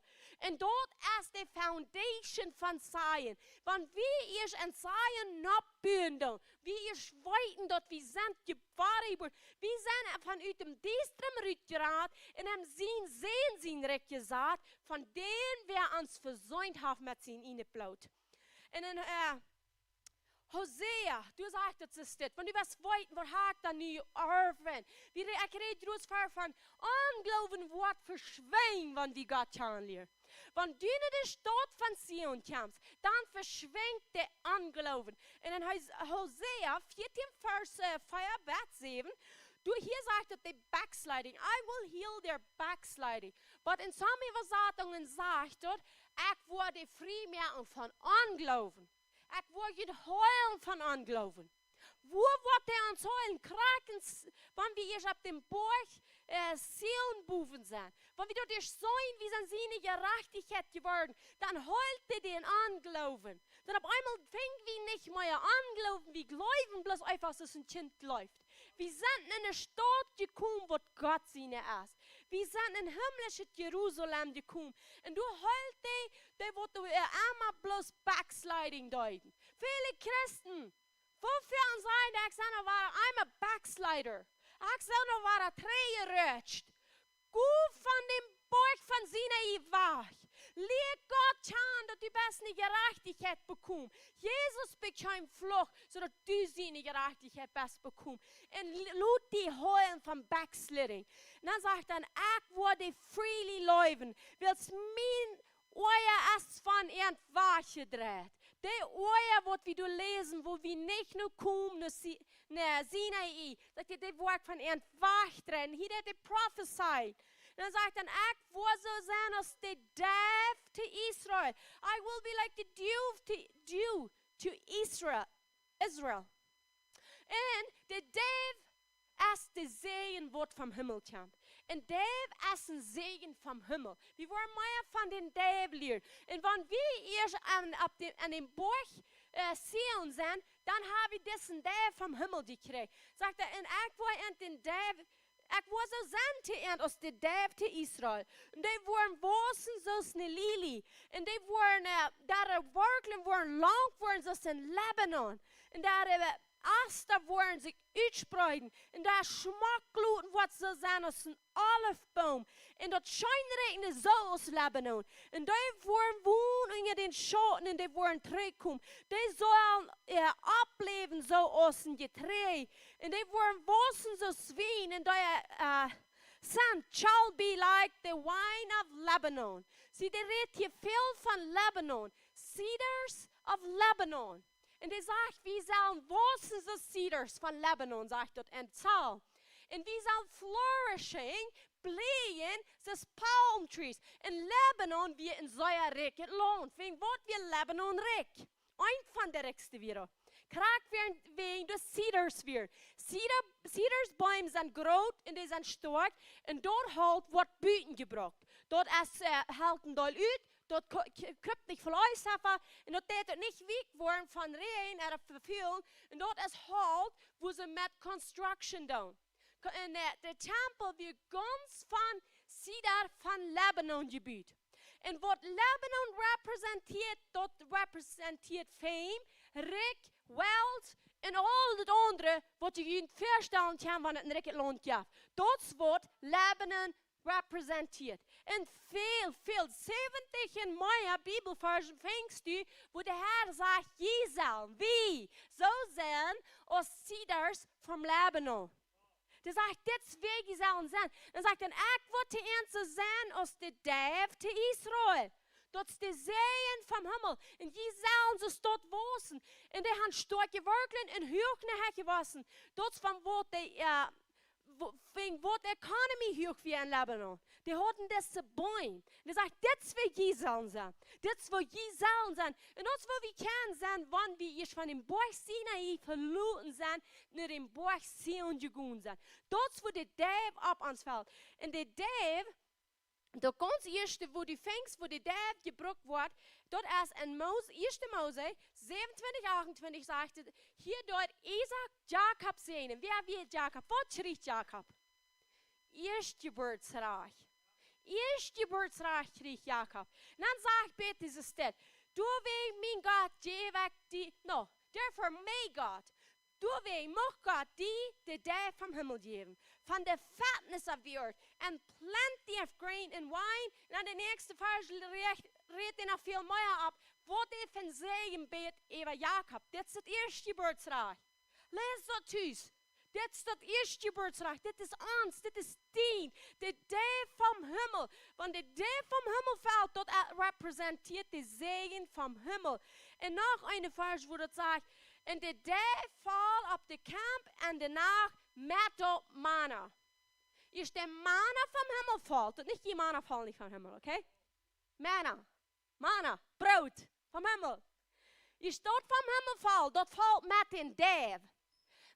Un daut es de foundation von Zion. Wan wie ieescht aun Zion nopp buen doonen, wie ieescht weeten daut wie sent jeboren, wie sent von ut däm Diestren rutjerat un haben sien Sän sien Rikj jesat, von däm wäa ons vesient haft met sien ieejnet Bloot. Un en, äh, Hosea, du sajchst, daut es dit. Wan du west weeten, waut ha ekj dan nu jeorft? Wie re-, ekj räd jrods ver von Ongloowen woat veschwinjen, wan wie Gott kjanen lieren. Wan du no de Staut von Zion kjemst, dan veschwinjt de Ongloowen. Un en Hos-, Hosea vieetieen, Varsch, äh, vea bat säwen, du, hia sajcht daut de backsliding. "I will heal their backsliding." Oba en sommje Äwasatungen sajcht daut, ekj woa dee frie moaken von Ongloowen. Ekj woa junt heelen von Ongloowen. Wua woat hee ons heelen? Krakjt wan wie ieescht opp dän Boajch, äh, Zion bowen sent. Wan wie doa ieescht seenen, wie sent siene Jerajchtichkjeit jeworden, dan heelt hee dän Ongloowen. Dan opp eemol finj wie nich mea Ongloowen, wie jleewen bloos eefach, aus een Kjint jleeft. Wie sent en eene Staut jekomen, waut Gott siene es. Wie sent en himmlischet Jerusalem jekomen. Un doa heelt hee, dee waut doa, äh, emma bloos backsliding deeden. Väle Christen, woo väl sajen, ekj sie nu wada, I'm a backslider. Ekj sie nu wada trigj jerutscht. Go von dän Boajch von Sinai wajch. Lia Gott kjanen, daut du best ne Jerajchtichkjeit bekomen. Jesus bekjeem Fluch, soo daut du siene Jerajchtichkjeit best bekomen. Un l-, lot die heelen von backsliding. Un dan sajcht hee, ekj woa die freely leewen, wiels mien Oaja es von an wajchjedreit. De Oaja, waut wie doa läsen, wua wie nich no komen, no Si-, no Sinai, daut dee, dee woat von an wajchdreien. Hia deit hee prophecy. Un dan sajcht hee, ekj woa soo sennen aus de Deiw to Israel. I will be like the dew to, dew to Israel. Israel. Un de Deiw es de Säajen, waut vom Himmel kjemt. Un Deiw es een Säajen vom Himmel. Wie woaren mea von dän Deiw lieren. Un wan wie ieescht aun, opp dän, aun dän Boajch, äh, Zion sent, dan ha wie disen Deiw vom Himmel jekjräajen. Sajcht hee, un ekj woa an dän Deiw, ekj woa soo sennen to an aus de Deiw to Israel. Un dee woaren wausen soo aus ne Lilie. Un dee woaren, äh, äare Workjlen woaren lank woaren soo aus en Libanon. Un äare, äh, Asta woaren sikj utspreeden. Un äa Schmock loten woat soo sennen aus een Olifboom. Un daut scheen rikjt soo aus Libanon. Un dee woaren wonen unja dän Schauten un dee woaren trigjkomen. Dee sellen, äh, oppläwen soo aus een Jeträajd. Un dee woaren wausen soo aus Wien. Un dee, äh, scent shall be like the wine of Lebanon. See, dee rät hia väl von Libanon. Cedars of Lebanon. Un dee sajcht, wie sellen wausen soo aus Cedars von Libanon, sajcht daut en Psalm. Un wie sellen flourishing, bleejen, soo aus palm trees. Un Libanon wia een sea rikjet Launt. Wäajen waut wia Libanon rikj? Eent von de rikjste wia. Krakjt wäajen, wäajen de Cedars wia. Cedar, Cedars Beem sent groot un dee sent stoakj. Un doa woat Holt buten jebrukt. Daut es, äh, Holt en Deel ut, daut ko-, k-, krupt nich von Eis, un daut deit daut nich weakj woaren von Räajen ooda Vefälen. Un daut es Holt, wua see met construction doonen. Ko-, un, äh, de Tempel wia gaunz von Cedar von Libanon jebut. Un waut Libanon representieet, daut representieet Fame, Rikj, Wealth un aul daut aundre, waut jie junt väastalen kjennen, wan et een rikjet Launt jeft. Daut es waut Libanon representieet. Un väl, väl, säwentich un mea Bibelvarsch finjst du, wua de Herr sajcht, jie sellen, wie, soo sennen aus Cedars von Libanon. Dee sajcht: "Dit es wäa jie sellen sennen." Dan sajcht hee: "Ekj woa to junt soo sennen aus de Deiw to Israel." Daut es de Säajen vom Himmel. "Un jie sellen soo doa wausen." Un dee haben stoakje Wortlen un huach jewossen. Daut es von waut dee, äh, wo-, wäajen waut de economy huach wia en Libanon. Dee hauden dise Beem. Un hee sajcht: "Dit es wäa jie sellen sennen. Dit es wäa jie sellen sennen." Un daut es wäa wie kjennen sennen, wan wie ieescht von dän Boajch Sinai veloten sent, no dän Boajch Zion jegonen sent. Daut es wua de Deiw opp ons felt. Un de Deiw, daut gaunz ieeschte, wua du finjst, wua de Deiw jebrukt woat, daut es en Mos-, ieeschte Mose säwenuntwintich, achtuntwintich, sajcht et: "Hia deed Isaak Jakob säajnen." Wäa wia Jakob? Waut kjrieech Jakob? Ieeschtjebuatsrajcht. Ieeschtjebuatsrajcht kjrieech Jakob. Un dan sajcht Gott dit: "Doawäajen, mien Gott, jäw ekj die," no, therefore, mien Gott, "doawäajen mucht Gott die de Deiw vom Himmel jäwen, from the fatness of the earth, and plenty of grain and wine." Un dan de näakjste Varsch rät, rät hee noch väl mea opp, waut hee fa Säajen bät äwa Jakob. Dit es daut Ieeschtjebuatsrajcht. Läs daut tus. Dit es daut Ieeschtjebuatsrajcht. Dit es ons. Dit es dien. De Deiw vom Himmel. Wan de Deiw vom Himmel felt, daut, äh, repräsentieet de Säajen vom Himmel. Un noch een Varsch, wua daut sajcht: "Un de Deiw foll opp de Kjamp en de Nacht met daut Manna." Ieescht de Manna vom Himmel foll. Daut nich, dee Manna foll nich vom Himmel, okay? Manna. Manna, Broot vom Himmel. Ieescht daut vom Himmel foll, daut foll met dän Deiw.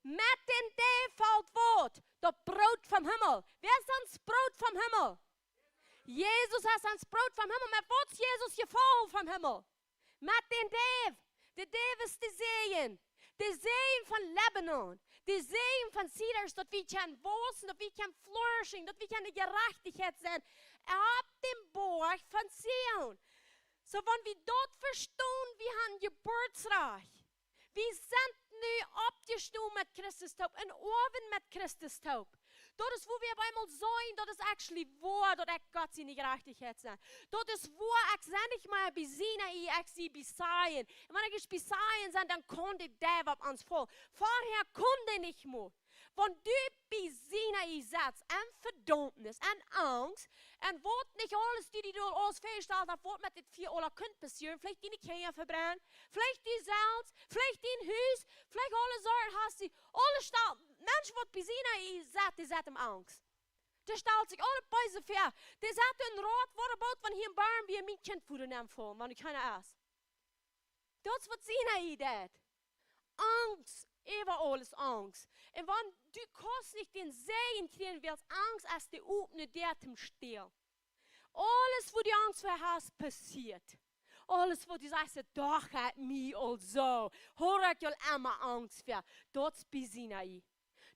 Met dän Deiw foll waut? Daut Broot vom Himmel. Wäa es ons Broot vom Himmel? Jesus es ons Broot vom Himmel. Met waut es Jesus jefollen vom Himmel? Met dän Deiw. De Deiw es de Säajen. De Säajen von Libanon. De Säajen von Zedar, daut wie kjennen wausen, daut wie kjennen flourishing, daut wie kjennen Jerajchtichkjeit sennen opp dän Boajch von Zion. Soo, wan wie daut vestonen, wie haben Jebuatsrajcht. Wie sent nu oppjestonen met Christus toop, en Oawen met Christus toop. Daut es, wua wie opp eemol seenen, daut es actually woa, daut ekj Gott siene Jerajchtichkjeit sie. Daut es woa, ekj sie nich mea bie Sinai, ekj sie bie Zion. Un wan ekj ieescht bie Zion sie, dan kaun de Deiw opp ons foll. Verhäa kunn dee nich mea. Wan du bie Sinai setst, en Vedaumnis, en Angst, un waut nich aules, du die doa aules väajestalt hast, waut met dit Fia aula kunn passieren, veleicht diene Kjinja vebrennen, veleicht du selfst, veleicht dien Hus, veleicht aule Sorjen hast du, aule Sta-, Mensch, waut bie Sinai sett, dee sett en Angst. Dee stalt sikj aules beese väa. Dee sett en Rot, waut about, wan hia een Boom wia, mien Kjint wudd nenn faulen, wan doa kjeena es. Daut es waut Sinai deit. Angst, äwa aules Angst. Un wan du kaust nich dän Säajen kjrieen, wiels Angst es de opne Däa toom stälen. Aules, wua du Angst väa hast, passieet. Aules, wua du sajchst: "Doch, ekj hab mie aul soo, haud ekj aul emma Angst väa." Daut es bie Sinai.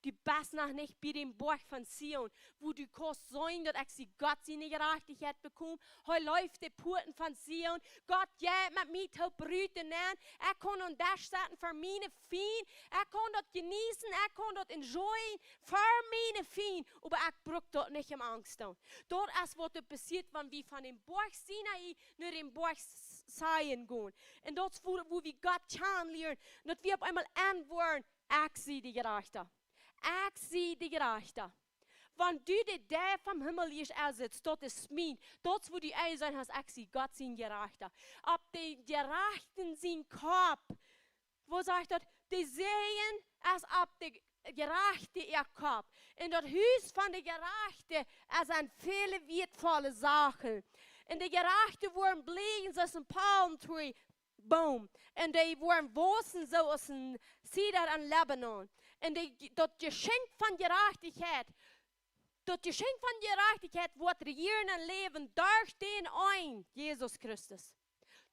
Du best noch nich bie dän Boajch von Zion, wua du kaust seenen, daut ekj sie Gott siene Jerajchtichkjeit bekomen. Hee läft de Puaten von Zion. Gott jeit met mie toop rut un nenn. Ekj kaun aun Desch sitten fa miene Fiend. Ekj kaun daut jeneeten. Ekj kaun daut enjoyen fa miene Fiend. Oba ekj bruck daut nich en Angst doonen. Daut es waut doa passieet, wan wie von dän Boajch Sinai no dän Boajch S-, Zion gonen. Un daut es wua, wua wie Gott kjanen lieren. Daut wie opp eemol enwoaren: "Ekj sie de Jerajchta. Ekj sie de Jerajchta." Wan du de Deiw vom Himmel ieescht ensetst, daut es mien. Daut es wua du enseenen hast, ekj sie Gott sien Jerajchta. Opp dän Jerajchten sien Kopp. Wua sajcht daut? De Säajen es opp de Jerajchte äa Kopp. Un daut Hus von de Jerajchte es en väle wieetvolle Sachen. Un de Jerajchte woaren blieejen soo aus een palm tree Boom. Un dee woaren wausen soo aus een Zedar en Libanon. Un dee, daut Jeschenkj von Jerajchtichkjeit, daut Jeschenkj von Jerajchtichkjeit woat rejieren en Läwen derch dän eenen, Jesus Christus.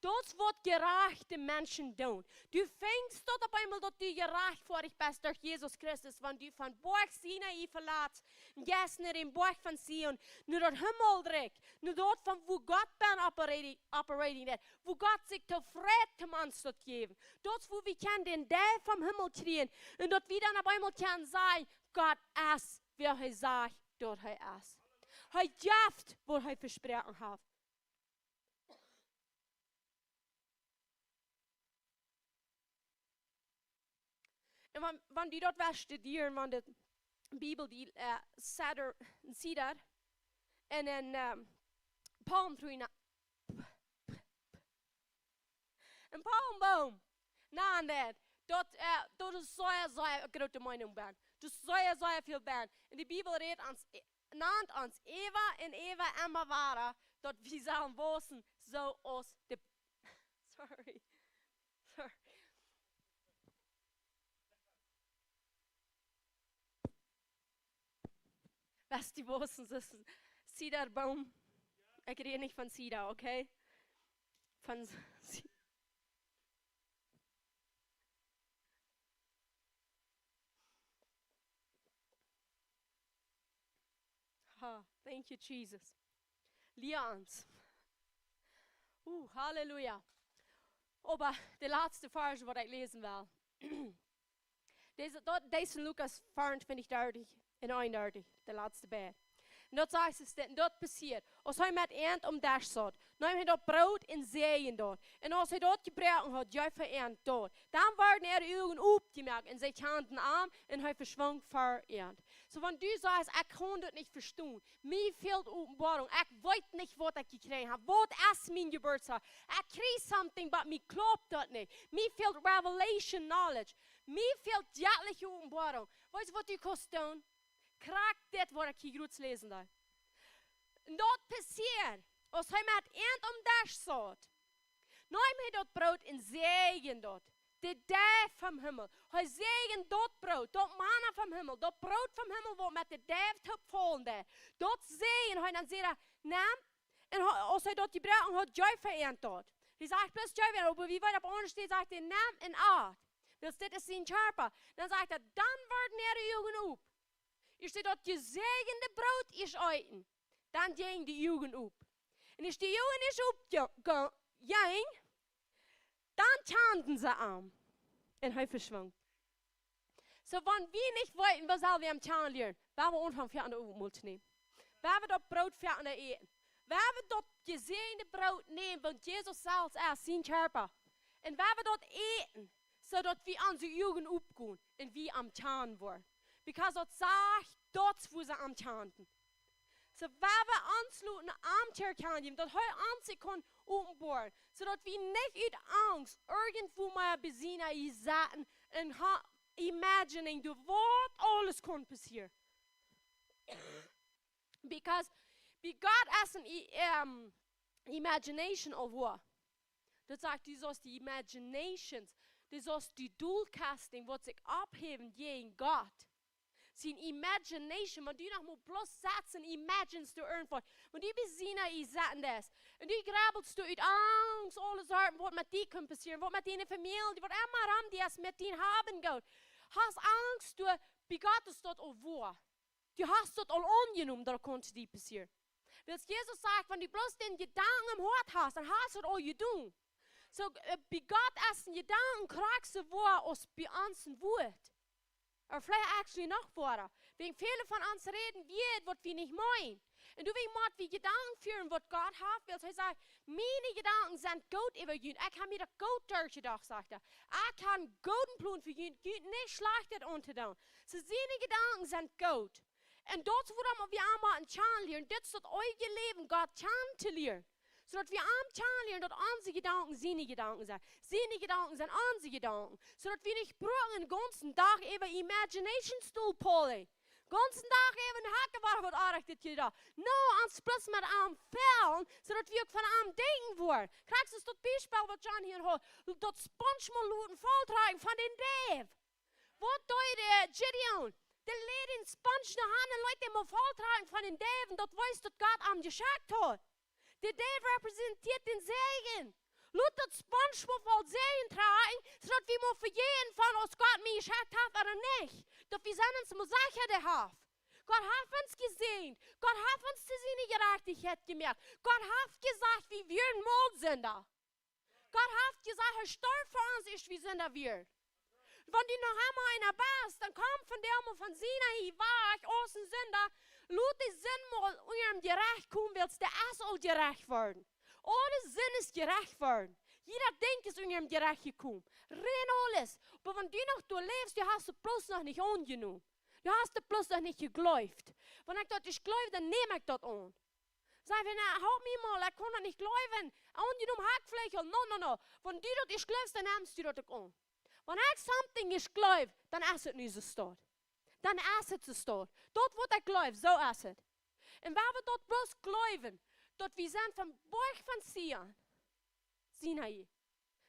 Daut es waut jerajchte Menschen doonen. Du finjst daut opp eemol, daut du jerajcht fa die best derch Jesus Christus, wan du von Boajch Sinai velatst, un jeist no dän Boajch von Zion, no daut Himmelrikj, no daut von wua Gott bie operating, operating deit, wua Gott sikj tofräd toom ons daut jäwen. Daut es wua wie kjennen dän Deel vom Himmel kjrieen, un daut wie dan opp eemol kjennen sajen: "Gott es, wäa hee sajcht daut hee es. Hee jeft, waut hee vesproaken haft." Un wan, wan du daut west studieren, wan dit, Bibel, dee, äh, Cedar, een Cedar un een, ähm, Palmtree, na-, een Palmboom. Nä, nä, daut, äh, daut es sea, sea groote Meenunk benn. Daut es sea, sea väl benn. Un de Bibel rät ons, äh, nant ons äwa un äwa emma wada, daut wie sellen wausen, soo aus de, sorry. Sorry. Waut du wausen, es een Cedarboom. Ekj räd nich von Cedar, okay? Von s-, Ha, thank you, Jesus. Lia ons. Uh, Halleluja. Oba de latste Varsch, waut ekj läsen well. Dise, daut, dee es en Lukas vierundzwanzig, dartich un eenundartich, de latste beid. Un daut sajcht et dit, un daut passieed, aus hee met an aum Desch saut, neem hee daut Broot un säajend daut. Un aus hee daut jebroaken haud, jeef hee an daut. Dan worden äare Uagen opjemoakt un see kjanden am un hee veschwunk ver an. Soo, wan du sajchst, ekj kaun daut nich vestonen, mie fält Openboarunk, ekj weet nich, waut ekj jekjräajen hab, waut es mien Jeburtsdatum, ekj kjrieech something, but mie klopt daut nich, mie fält revelation knowledge, mie fält jettliche Openboarunk. Weetst du, waut du kaust doonen? Krakjt dit, waut ekj hia jrods läsen deed. Un daut passieed, aus hee met an aum Desch saut, neem hee daut Broot un säajend daut. De Deiw vom Himmel. Hee säajend daut Broot, daut Manna vom Himmel, daut Broot vom Himmel, waut met de Deiw toop faulen deed. Daut säajend hee, dan säd hee, nemm, un hee, aus hee daut jebroaken haud, jeef hee an daut. Dee sajcht bloos jeef an, oba wie woaren opp aundre Städ, sajcht hee, nemm un at. Wiels dit es sien Kjarpa. Dan sajcht hee, dan worden äare Uagen op. Aus see daut jesäajende Broot ieescht eeten, dan jinjen de Uagen op. Un aus de Uagen ieescht opjinjen, dan kjanden see am. Un hee veschwunk. Soo, wan wie nich weeten, woo sell wie am kjanen lieren, wan wie aunfangen, fa aun daut Owentmol to nämen. Wan wie daut Broot fa aun äten. Wan wie daut jesäajende Broot nämen, waut Jesus selfst es, sien Kjarpa. Un wan wie daut äten, soo daut wie onse Uagen opgonen un wie am kjanen woaren. Because daut sajcht, daut es woo see am kjanden. Soo, wan wie ons loten am erkjanen, daut hee ons kaun openboaren, soo daut wie nich ut Angst irjentwua mea bie Sina setten un ha-, imagining, du, waut aules kaun passieren. Because, because Gott es een i-, ähm, imagination of what? Daut sajcht, du saust de imaginations, du saust de Dolkjast, waut sikj opphäwen jäajen Gott. Sien imagination, wan du noch mau bloos setst un imagines du irjentwaut. Wan du bie Sina setten deist. Un du grabbelst du ut Angst, aule Sorten, waut met die kaun passieren, waut met diene Famielje, waut emma rom die es, met dien Haben Goot. Hast Angst, du, bie Gott es daut aul woa. Du hast daut aul aunjenomen, daut kaun die passieren. Wiels Jesus sajcht, wan du bloos dän Jedanken em Hoat hast, dan hast du daut aul jedonen. Soo, äh, bie Gott es een Jedanken krakjt soo woa aus bie ons een Wuat. Ooda veleicht actually noch woara. Wäajen väle von ons räden Wieed, waut wie nich meenen. Un du, wie motten wie Jedanken fieren, waut Gott haft, wiels hee sajcht, miene Jedanken sent goot äwa junt. Ekj hab mie daut goot derchjedocht, sajcht hee. Ekj hab een gooden Plon fa junt, junt nuscht Schlajchtet auntodoonen. Soo, siene Jedanken sent goot. Un daut es wuarom wie am motten kjanen lieren. Dit es daut eewje Läwen, Gott kjanen to lieren. Soo daut wie am kjanen lieren, daut onse Jedanken siene Jedanken sent. Siene Jedanken sent onse Jedanken. Soo daut wie nich brucken dän gaunzen Dach äwa imaginations to pullen. Gaunzen Dach äwa een Hake, waut haft daut jedocht. No, ons bloos met am fellen, soo daut wie uk von am denkjen woaren. Krakjt soo aus daut Biespel, waut John hia haud. Daut Sponsj mol loten voltrakjen von dän Deiw. Waut deed, äh, Gideon? Dee leet dän Sponsj no Haunt un leet dän mol voltrakjen von dän Deiw, daut wiest, daut Gott am jeschekjt haud. De Deiw representieet dän Säajen. Lot daut Sponsj mol voll Säajen trakjen, soo daut wie mol vejäten von aus Gott mie jeschekjt haft ooda nich. Daut wie sent ons mol secha, dee haft. Gott haft ons jesäajent. Gott haft ons to siene Jerajchtichkjeit jemoakt. Gott haft jesajcht, wie wieren mol Sinda. Gott haft jesajcht, hee storf fa ons, aus wie Sinda wieren. Wan du noch emol eena best, dan komm vondoag mol von Sina wajch, aus een Sinda, lot de Sind mol unja däm Jerecht komen, wiels dee es aul jerecht worden. Aule Sind es jerecht worden. Jieda Dinkj es unja däm Jerecht jekomen. Rein aules. Oba wan du noch doa läfst, du hast daut bloos noch nich aunjenomen. Du hast daut bloos noch nich jejleeft. Wan ekj daut nich jleew, dan näm ekj daut aun. Saj wie, na, halp mie mol, ekj kaun daut nich jleewen. Aunjenomen hab ekj veleicht aul, no, no, no. Wan du daut nich jleefst, dan nemst du daut uk aun. Wan ekj something nich jleew, dan es et nich soo staut. Dan es et soo staut. Daut waut ekj jleew, soo es et. Un wan wie daut bloos jleewen, daut wie sent vom Boajch von Zion, Sinai.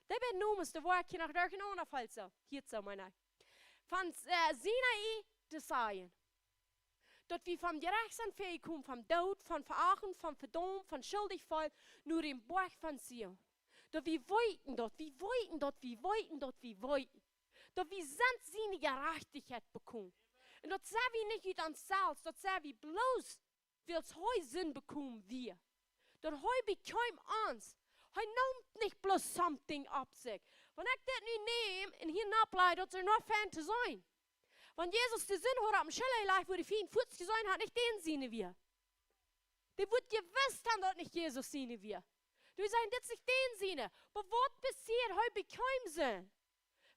Dee beid Nomes, dee woa ekj hia noch derchenaunda faulen, soo. Hia soo, meen ekj. Von, äh, Sinai to Zion. Daut wie vom Jerecht sent frie jekomen, vom Doot, von Veachten, von Vedaumen, von schuldich feelen, no dän Boajch von Zion. Daut wie weeten daut, wie weeten daut, wie weeten daut, wie weeten. Daut wie sent siene Jerajchtichkjeit bekomen. Un daut sent wie nich ut ons selfst, daut sent wie bloos wiels hee Sind bekomen wia. Daut hee bekjeem ons. Hee neem nich bloos something opp sikj. Wan ekj dit nu näm un hia nopp laj, daut es noch fein to seenen. Wan Jesus de Sind haud opp de Schulla jelajcht, wua de Fient fuaz jeseenen haud, nich dän siene wia. Dee wudd jewist haben, daut nich Jesus siene wia. Dee säd, dit es nich dän siene. Oba waut passieet, hee bekjeem Sind.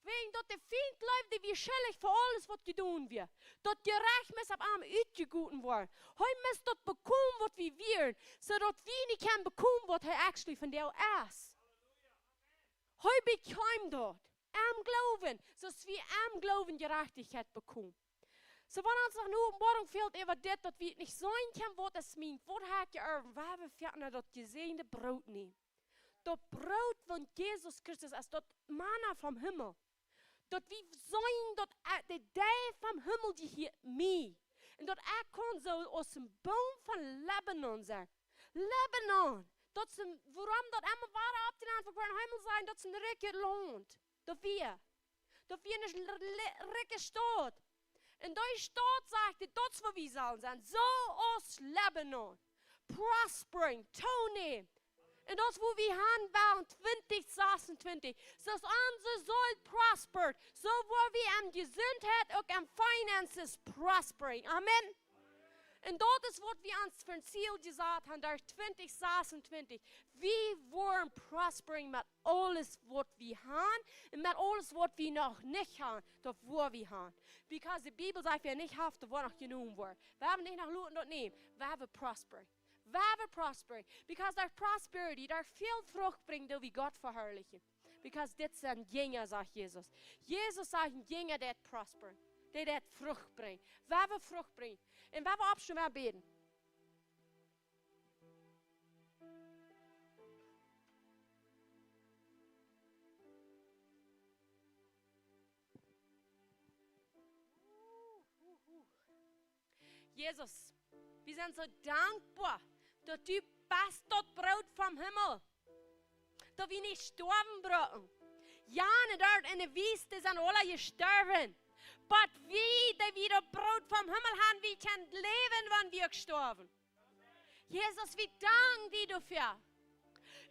Wäajen daut de Fient jleewd, dee wia schuldich fa aules waut jedonen wia. Daut Jerecht must opp am utjegoten woaren. Hee must daut bekomen waut wie wieren, soo daut wie nich kjennen bekomen waut hee actually vondoag es. Hee bekjeem daut. Em Gloowen, soo aus wie em Gloowen Jerajchtichkjeit bekomen. Soo wan ons noch ne Openboarunk fält äwa dit, daut wie nich seenen kjennen waut et meent, waut hab ekj jeorft, wan wie foaken no daut jesäajende Broot nämen. Daut Broot von Jesus Christus es daut Manna vom Himmel. Daut wie seenen daut, äh, de Deel vom Himmel, dee hia mie. Un daut ekj kaun soo aus een Boom von Libanon sennen. Libanon. Daut es een, wuarom daut emma wada opp dän Aunfank von Himmel sennen, daut es een rikjet Launt. Daut wia. Daut wia eene r-, r-, rikje Staut. Un dee Staut sajcht, daut es wua wie sellen sennen. Soo aus Libanon. Prospering, toonämen. Un daut es wua wie han wellen, twintich sasuntwintich. Soo aus onse Seel prospert, soo woa wie en Jesundheit uk en finances prospering. Amen. Un daut es waut wie ons fa een Ziel jesat haben, derch twintich sasuntwintich. Wie woaren prospering met aules waut wie han un met aules waut wie noch nich han, daut woa wie han. Because de Bibel sajcht, wäa nich haft, dee woat noch jenomen woaren. Wie haben nich noch loten daut nämen. Wie haben prospering. Wie haben prospering. Because derch prosperity, derch väl Frucht brinjen, doo wie Gott veharlichen. Because dit sent Jinja, sajcht Jesus. Jesus sajcht, een Jinja deit prosperen. Dee deit Frucht brinjen. Wie haben Frucht brinjen. Un wie haben opp schon mol bäden. Jesus, wie sent soo dankboa, daut du best daut Broot vom Himmel. Daut wie nich stoawen brucken. Jane doa enne Wiest sent aule jestorwen. Oba wie, dee wie daut Broot vom Himmel han, wie kjennen läwen, wan wie uk stoawen. Jesus, wie danken die doafäa.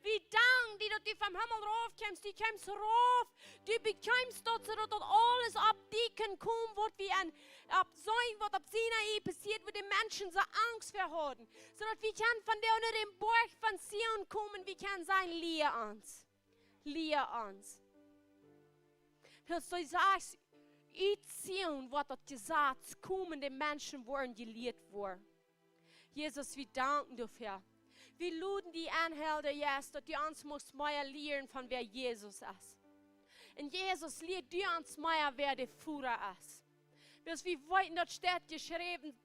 Wie danken die, daut du vom Himmel rauf kjemst, du kjemst rauf, du bekjemst daut, soo daut daut aules opp die kaun komen, waut wie aun, opp seenen, waut opp Sinai passieet, wua de Menschen soo Angst ver hauden. Soo daut wie kjennen von doa unja dän Boajch von Zion komen, wie kjennen sajen, lia ons. Lia ons. Wiels du sajchst, ut Zion woat daut jesat komen, de Menschen woaren jelieet woaren. Jesus, wie danken doafäa. Wie loden die aun, Heilja Jeist, daut du ons must mea lieren von wäa Jesus es. Un Jesus, lia du ons mea wäa de Voda es. Wiels wie weeten, daut steit jeschräwen,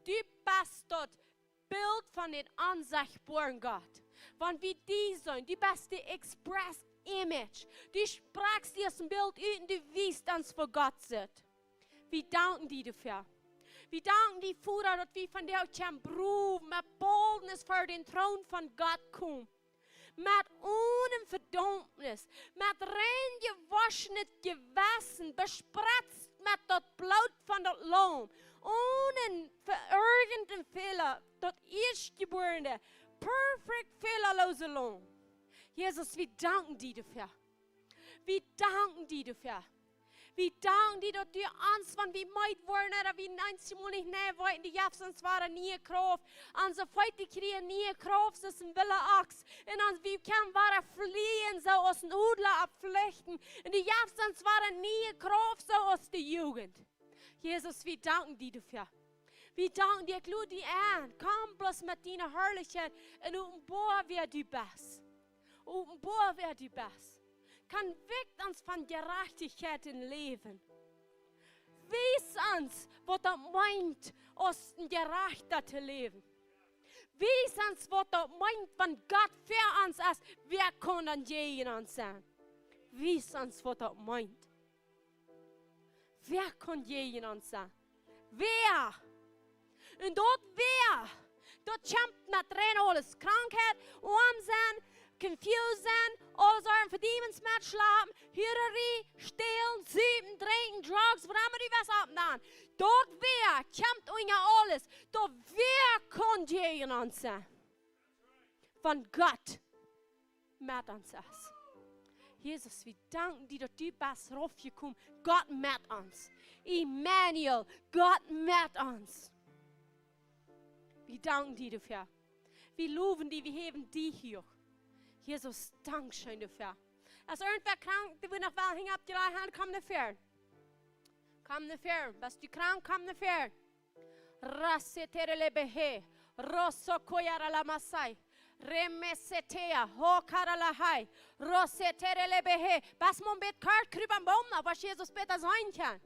du best daut Bilt von dän onsechtboaren Gott. Wan wie die seenen, du best de express image. Du sprakjst die aus een Bilt ut un du wiest ons, woo Gott sitt. Wie danken die doafäa. Wie danken die, Voda, daut wie von die uk kjennen prowen, met boldness ver dän Troon von Gott komen. Met onen Vedaumnis, met rein jewoschenet Jewessen, bespretzt met daut Bloot von daut Laum, onen fa irjent een Fäla, daut Ieeschtjebuarne, perfekt fälaloose Laum. Jesus, wie danken die doafäa. Wie danken die doafäa. Wie danken die, daut du ons, wan wie meed woaren, ooda wie eenjemol nich, nä, weeten, du jefst ons wada niee Krauft. Onse Feet kjrieen niee Krauft, soo aus een willa Ochs. Un ons, wie kjennen wada flieen, soo aus een Odla opp Flichten. Un du jefst ons wada niee Krauft, soo aus de Jugent. Jesus, wie danken die doafäa. Wie danken die, ekj lod die aun. Komm bloos met diene Harlichkjeit un openboa, wäa du best. Openboa, wäa du best. Convict ons von Jerajchtichkjeit em Läwen. Wies ons, waut daut meent, aus een Jerajchta to läwen. Wies ons, waut daut meent, wan Gott fa ons es, wäa kaun dan jäajen ons sennen? Wies ons, waut daut meent. Wäa kaun jäajen ons sennen? Wäa? Un daut wäa, daut kjemt met rein aules. Krankheit, oam sennen, confused sennen, aules aun, fa Dämons metschlapen, Huararie, stälen, supen, drinkjen, drugs, waut emma du west oppnämen. Daut wäa kjemt unja aules. Daut wäa kaun jäajen ons sennen? Wan Gott met ons es. Jesus, wie danken die, daut du best raufjekomen. Gott met ons. Immanuel, Gott met ons. Wie danken die doafäa. Wie lowen die, wie häwen die hia. Jesus, dankscheen doafäa. Es irjentwäa krank, dee wie noch wellen hinjen opp de Rieej haben, komm no väaren. Komm no väaren. Best du krank, komm no väaren. Raseterelebehe, rosokoyaralamasai, remesetea, hokaralahai, roseterelebehe. Best mau een bät kort, krup aum Boom no, waut Jesus bäta seenen kaun.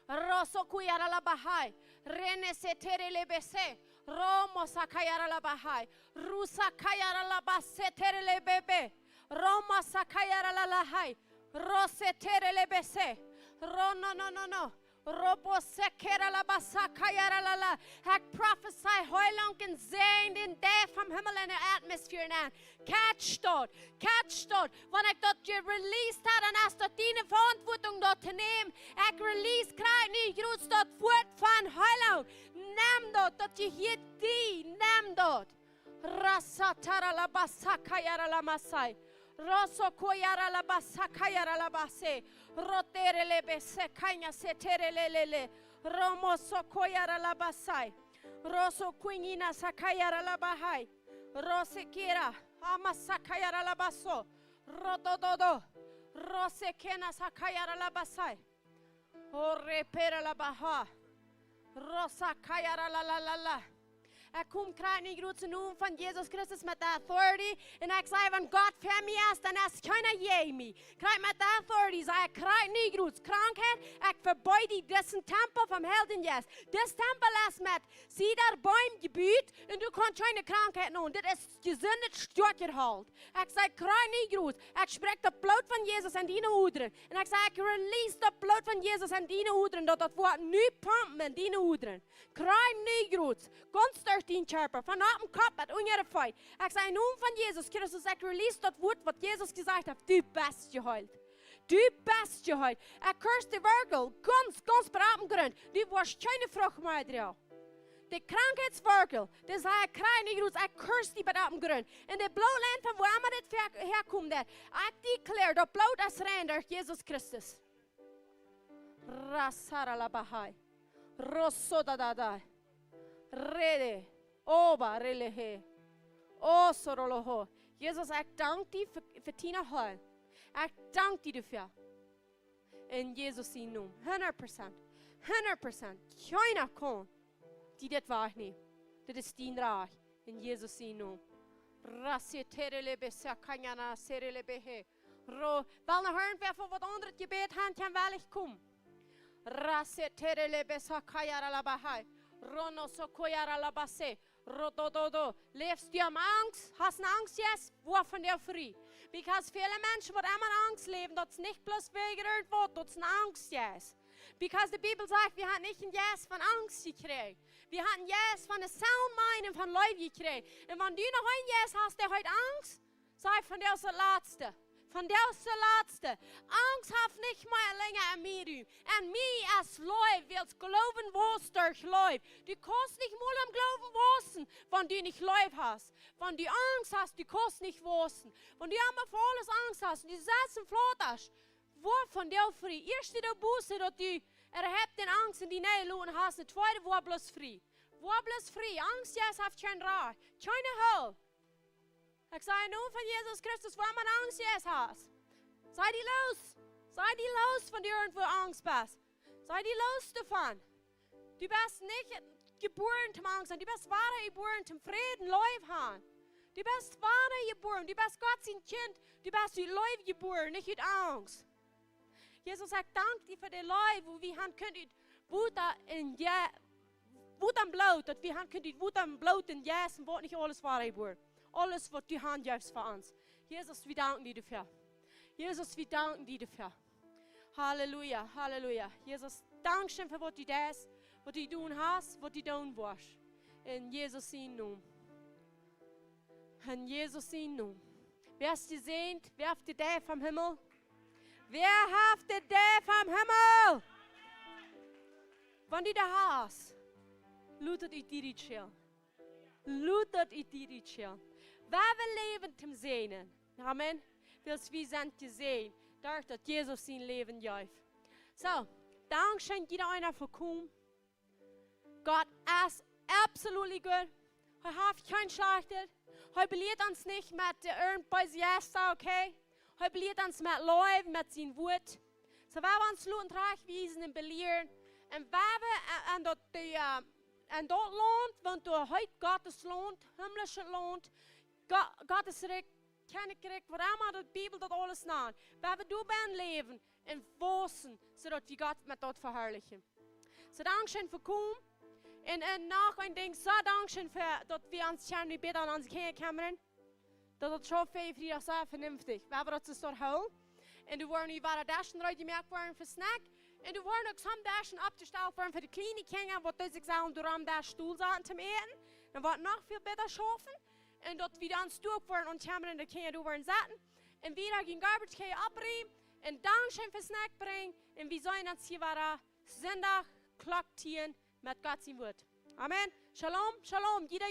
Rosokoyaralabahai, reneseterelebese, romosakayaralabahai, rusakayaralabaseterelebebe, romasakayaralalahai, roseterelebese, ro no no no no. Robosekeralabasakayaralala. Ekj prophesy Heilunk un Säajen dän Dach vom Himmel enne Atmosphäre aun. Catch daut, catch daut. Wan ekj daut jereleased hab, dan es daut diene Veauntwuatunk daut to nämen. Ekj release krakjt nu jrods daut Wuat von Heilunk. Nem daut, daut jehieet die, nem daut. Rasataralabasakayaralamasai. Rosokoyaralabasakayaralabase. Roterelebese kanyaseterelelele. Romosokoyaralabasai. Rosokunyina sakayaralabahai. Rosekira. Amasakayaralabaso. Rodododo. Rosekena sakayaralabasai. Ore pera la baha. Rosa kayara la la la la. Ekj kom krakjt nu jrods em Nomen von Jesus Christus met de authority. Un ekj saj, wan Gott fa mie es, dan es kjeena jäajen mie. Krakjt met de authority saj ekj krakjt nu jrods. Krankheit, ekj vebied die disen Tempel vom Heiljen Jeist. Dis Tempel es met Zedar Boom jebut un du kaust kjeene Krankheit nämen. Dit es jesundet, stoakjet Holt. Ekj saj krakjt nu jrods. Ekj spräakj daut Bloot von Jesus aun diene Odren. Un ekj saj, ekj release daut Bloot von Jesus aun diene Odren, daut daut woat nu pumpen aun diene Odren. Krakjt nu jrods. Gaunz derch dienen Kjarpa, von opp dän Kopp bat unja de Feet. Ekj saj, em Nomen von Jesus Christus, ekj release daut Wuat, waut Jesus jesajcht haft, du best jeheelt. Du best jeheelt. Ekj curse de Werkjel, gaunz, gaunz bat opp dän Grunt. Du woascht kjeene Frucht mea droagen. De Krankheitswerkjel, dee saj ekj krakjt nu jrods, ekj curse die bat opp dän Grunt. Un de Bloodline von wua emma dit häa-, häakjemt, ekj declare, daut Bloot es rein derch Jesus Christus. Rasara la bahai. Rosso da da da. Rede. Oba relehe. Oso roloho. Jesus, ekj dank die fa, fa diene Heil. Ekj dank die doafäa. En Jesus sienen Nomen. Hundat Prozent. Hundat Prozent. Kjeena kaun die dit wajchnämen. Dit es dien Rikj. En Jesus sienen Nomen. Raseterelebe sakanyana serelebehe. Ro, well noch irjentwäa fa waut aundret jebät haft, kaun wellich komen. Raseterelebe sakayara la bahai. Rono sokoyara la base. Rodododo. Läfst du aun Angst? Hast du Angst jetzt? Woa von die frie. Because väle Menschen, waut emma en Angst läwen, daut es nich bloos wäajen irjentwaut, daut es Angst jetzt. Because de Bibel sajcht, wie haben nich een Jeist von Angst jekjräajen. Wie haben een Jeist von de sound mind un von Leew jekjräajen. Un wan du noch een Jeist hast, dee haft Angst, saj, vondoag es daut latste. Vondoag es daut latste. Angst haft nich mea lenja aun mie Rum. Aun mie es Leew, wiels Gloowen wausst derch Leew. Du kaust nich mol em Gloowen wausen, wan du nich Leew hast. Wan du Angst hast, du kaust nich wausen. Wan du emma fa aules Angst hast, du sitst un flautascht, woa vondoag frie. Ieescht de Buße, daut du äwahaupt de Angst en die nenloten hast, de tweede, woa bloos frie. Woa bloos frie. Angst, jo, haft kjeen Rajcht. Kjeene Heil. Ekj saj, em Nomen von Jesus Christus, woa emma Angst jetzt hast, saj die loos. Saj die loos, wan du irjentwoo Angst best. Saj die loos doavon. Du best nich jebuaren toom Angst han. Du best wada jebuaren toom Fräd un Leew han. Du best wada jebuaren. Du best Gott sien Kjint. Du best ut Leew jebuaren, nich ut Angst. Jesus, ekj dank die fa de Leew, woo wie han kunt ut Wota un Je-, Wota un Bloot, daut wie han kunt ut Wota un Bloot un Jeist un waut nich aules wada jebuaren. Aules waut du han jefst fa ons. Jesus, wie danken die doafäa. Jesus, wie danken die doafäa. Halleluja, Halleluja. Jesus, dankscheen fa waut du deist, waut du jedonen hast, waut du doonen woascht. En Jesus sien Nomen. En Jesus sien Nomen. Wäa es jesäajent? Wäa haft de Däa vom Himmel? Wäa haft de Däa vom Himmel? Wan du daut hast, lot daut ut die rutschellen. Lot daut ut die rutschellen. Wie wellen läwen toom säajnen. Amen. Wiels wie sent jesäajent, derch daut Jesus sien Läwen jeef. Soo, dankscheen jieda eena fa komen. Gott es absolutely good. Hee haft kjeen Schlajchtet. Hee belieet ons nich met de irjent beese Jeista, okay? Hee belieet ons met Leew, met sien Wuat. Soo, wie wellen ons loten trajchtwiesen un belieren. Un wie wellen, äh, en daut, de, äh, en daut Launt, want doa heet Gottes Launt, himmlischet Launt, Go-, Gottes Rikj, Kjennichrikj, waut emma de Bibel daut aules nant. Wie wellen doa bennen läwen un wausen, soo daut wie Gott met daut veharlichen. Soo, dankscheen fa komen. Un, un noch een Dinkj, soo dankscheen fa daut wie ons kjennen nu bäta om onse Kjinja kjemmren. Daut daut soo väl Friedach soo vernünftich. Wie haben daut soo hoolen. Un doa woaren nu wada Deschen reed jemoakt woaren fa Snack. Un doa woaren uk some Deschen oppjestalt woaren fa de kjliene Kjinja, waut dee sikj sellen doa aum Desch Stool saten toom äten. Dan woat noch väl bäta schaufen. Un daut wie dan stoak woaren un kjemmren, de Kjinja doa woaren saten. Un wie dan de garbage kje oppriemen. Un dankscheen fa Snack brinjen. Un wie seenen ons hia wada Sindach, Klock tieen, met Gott sien Wuat. Amen. Shalom, shalom. Jieda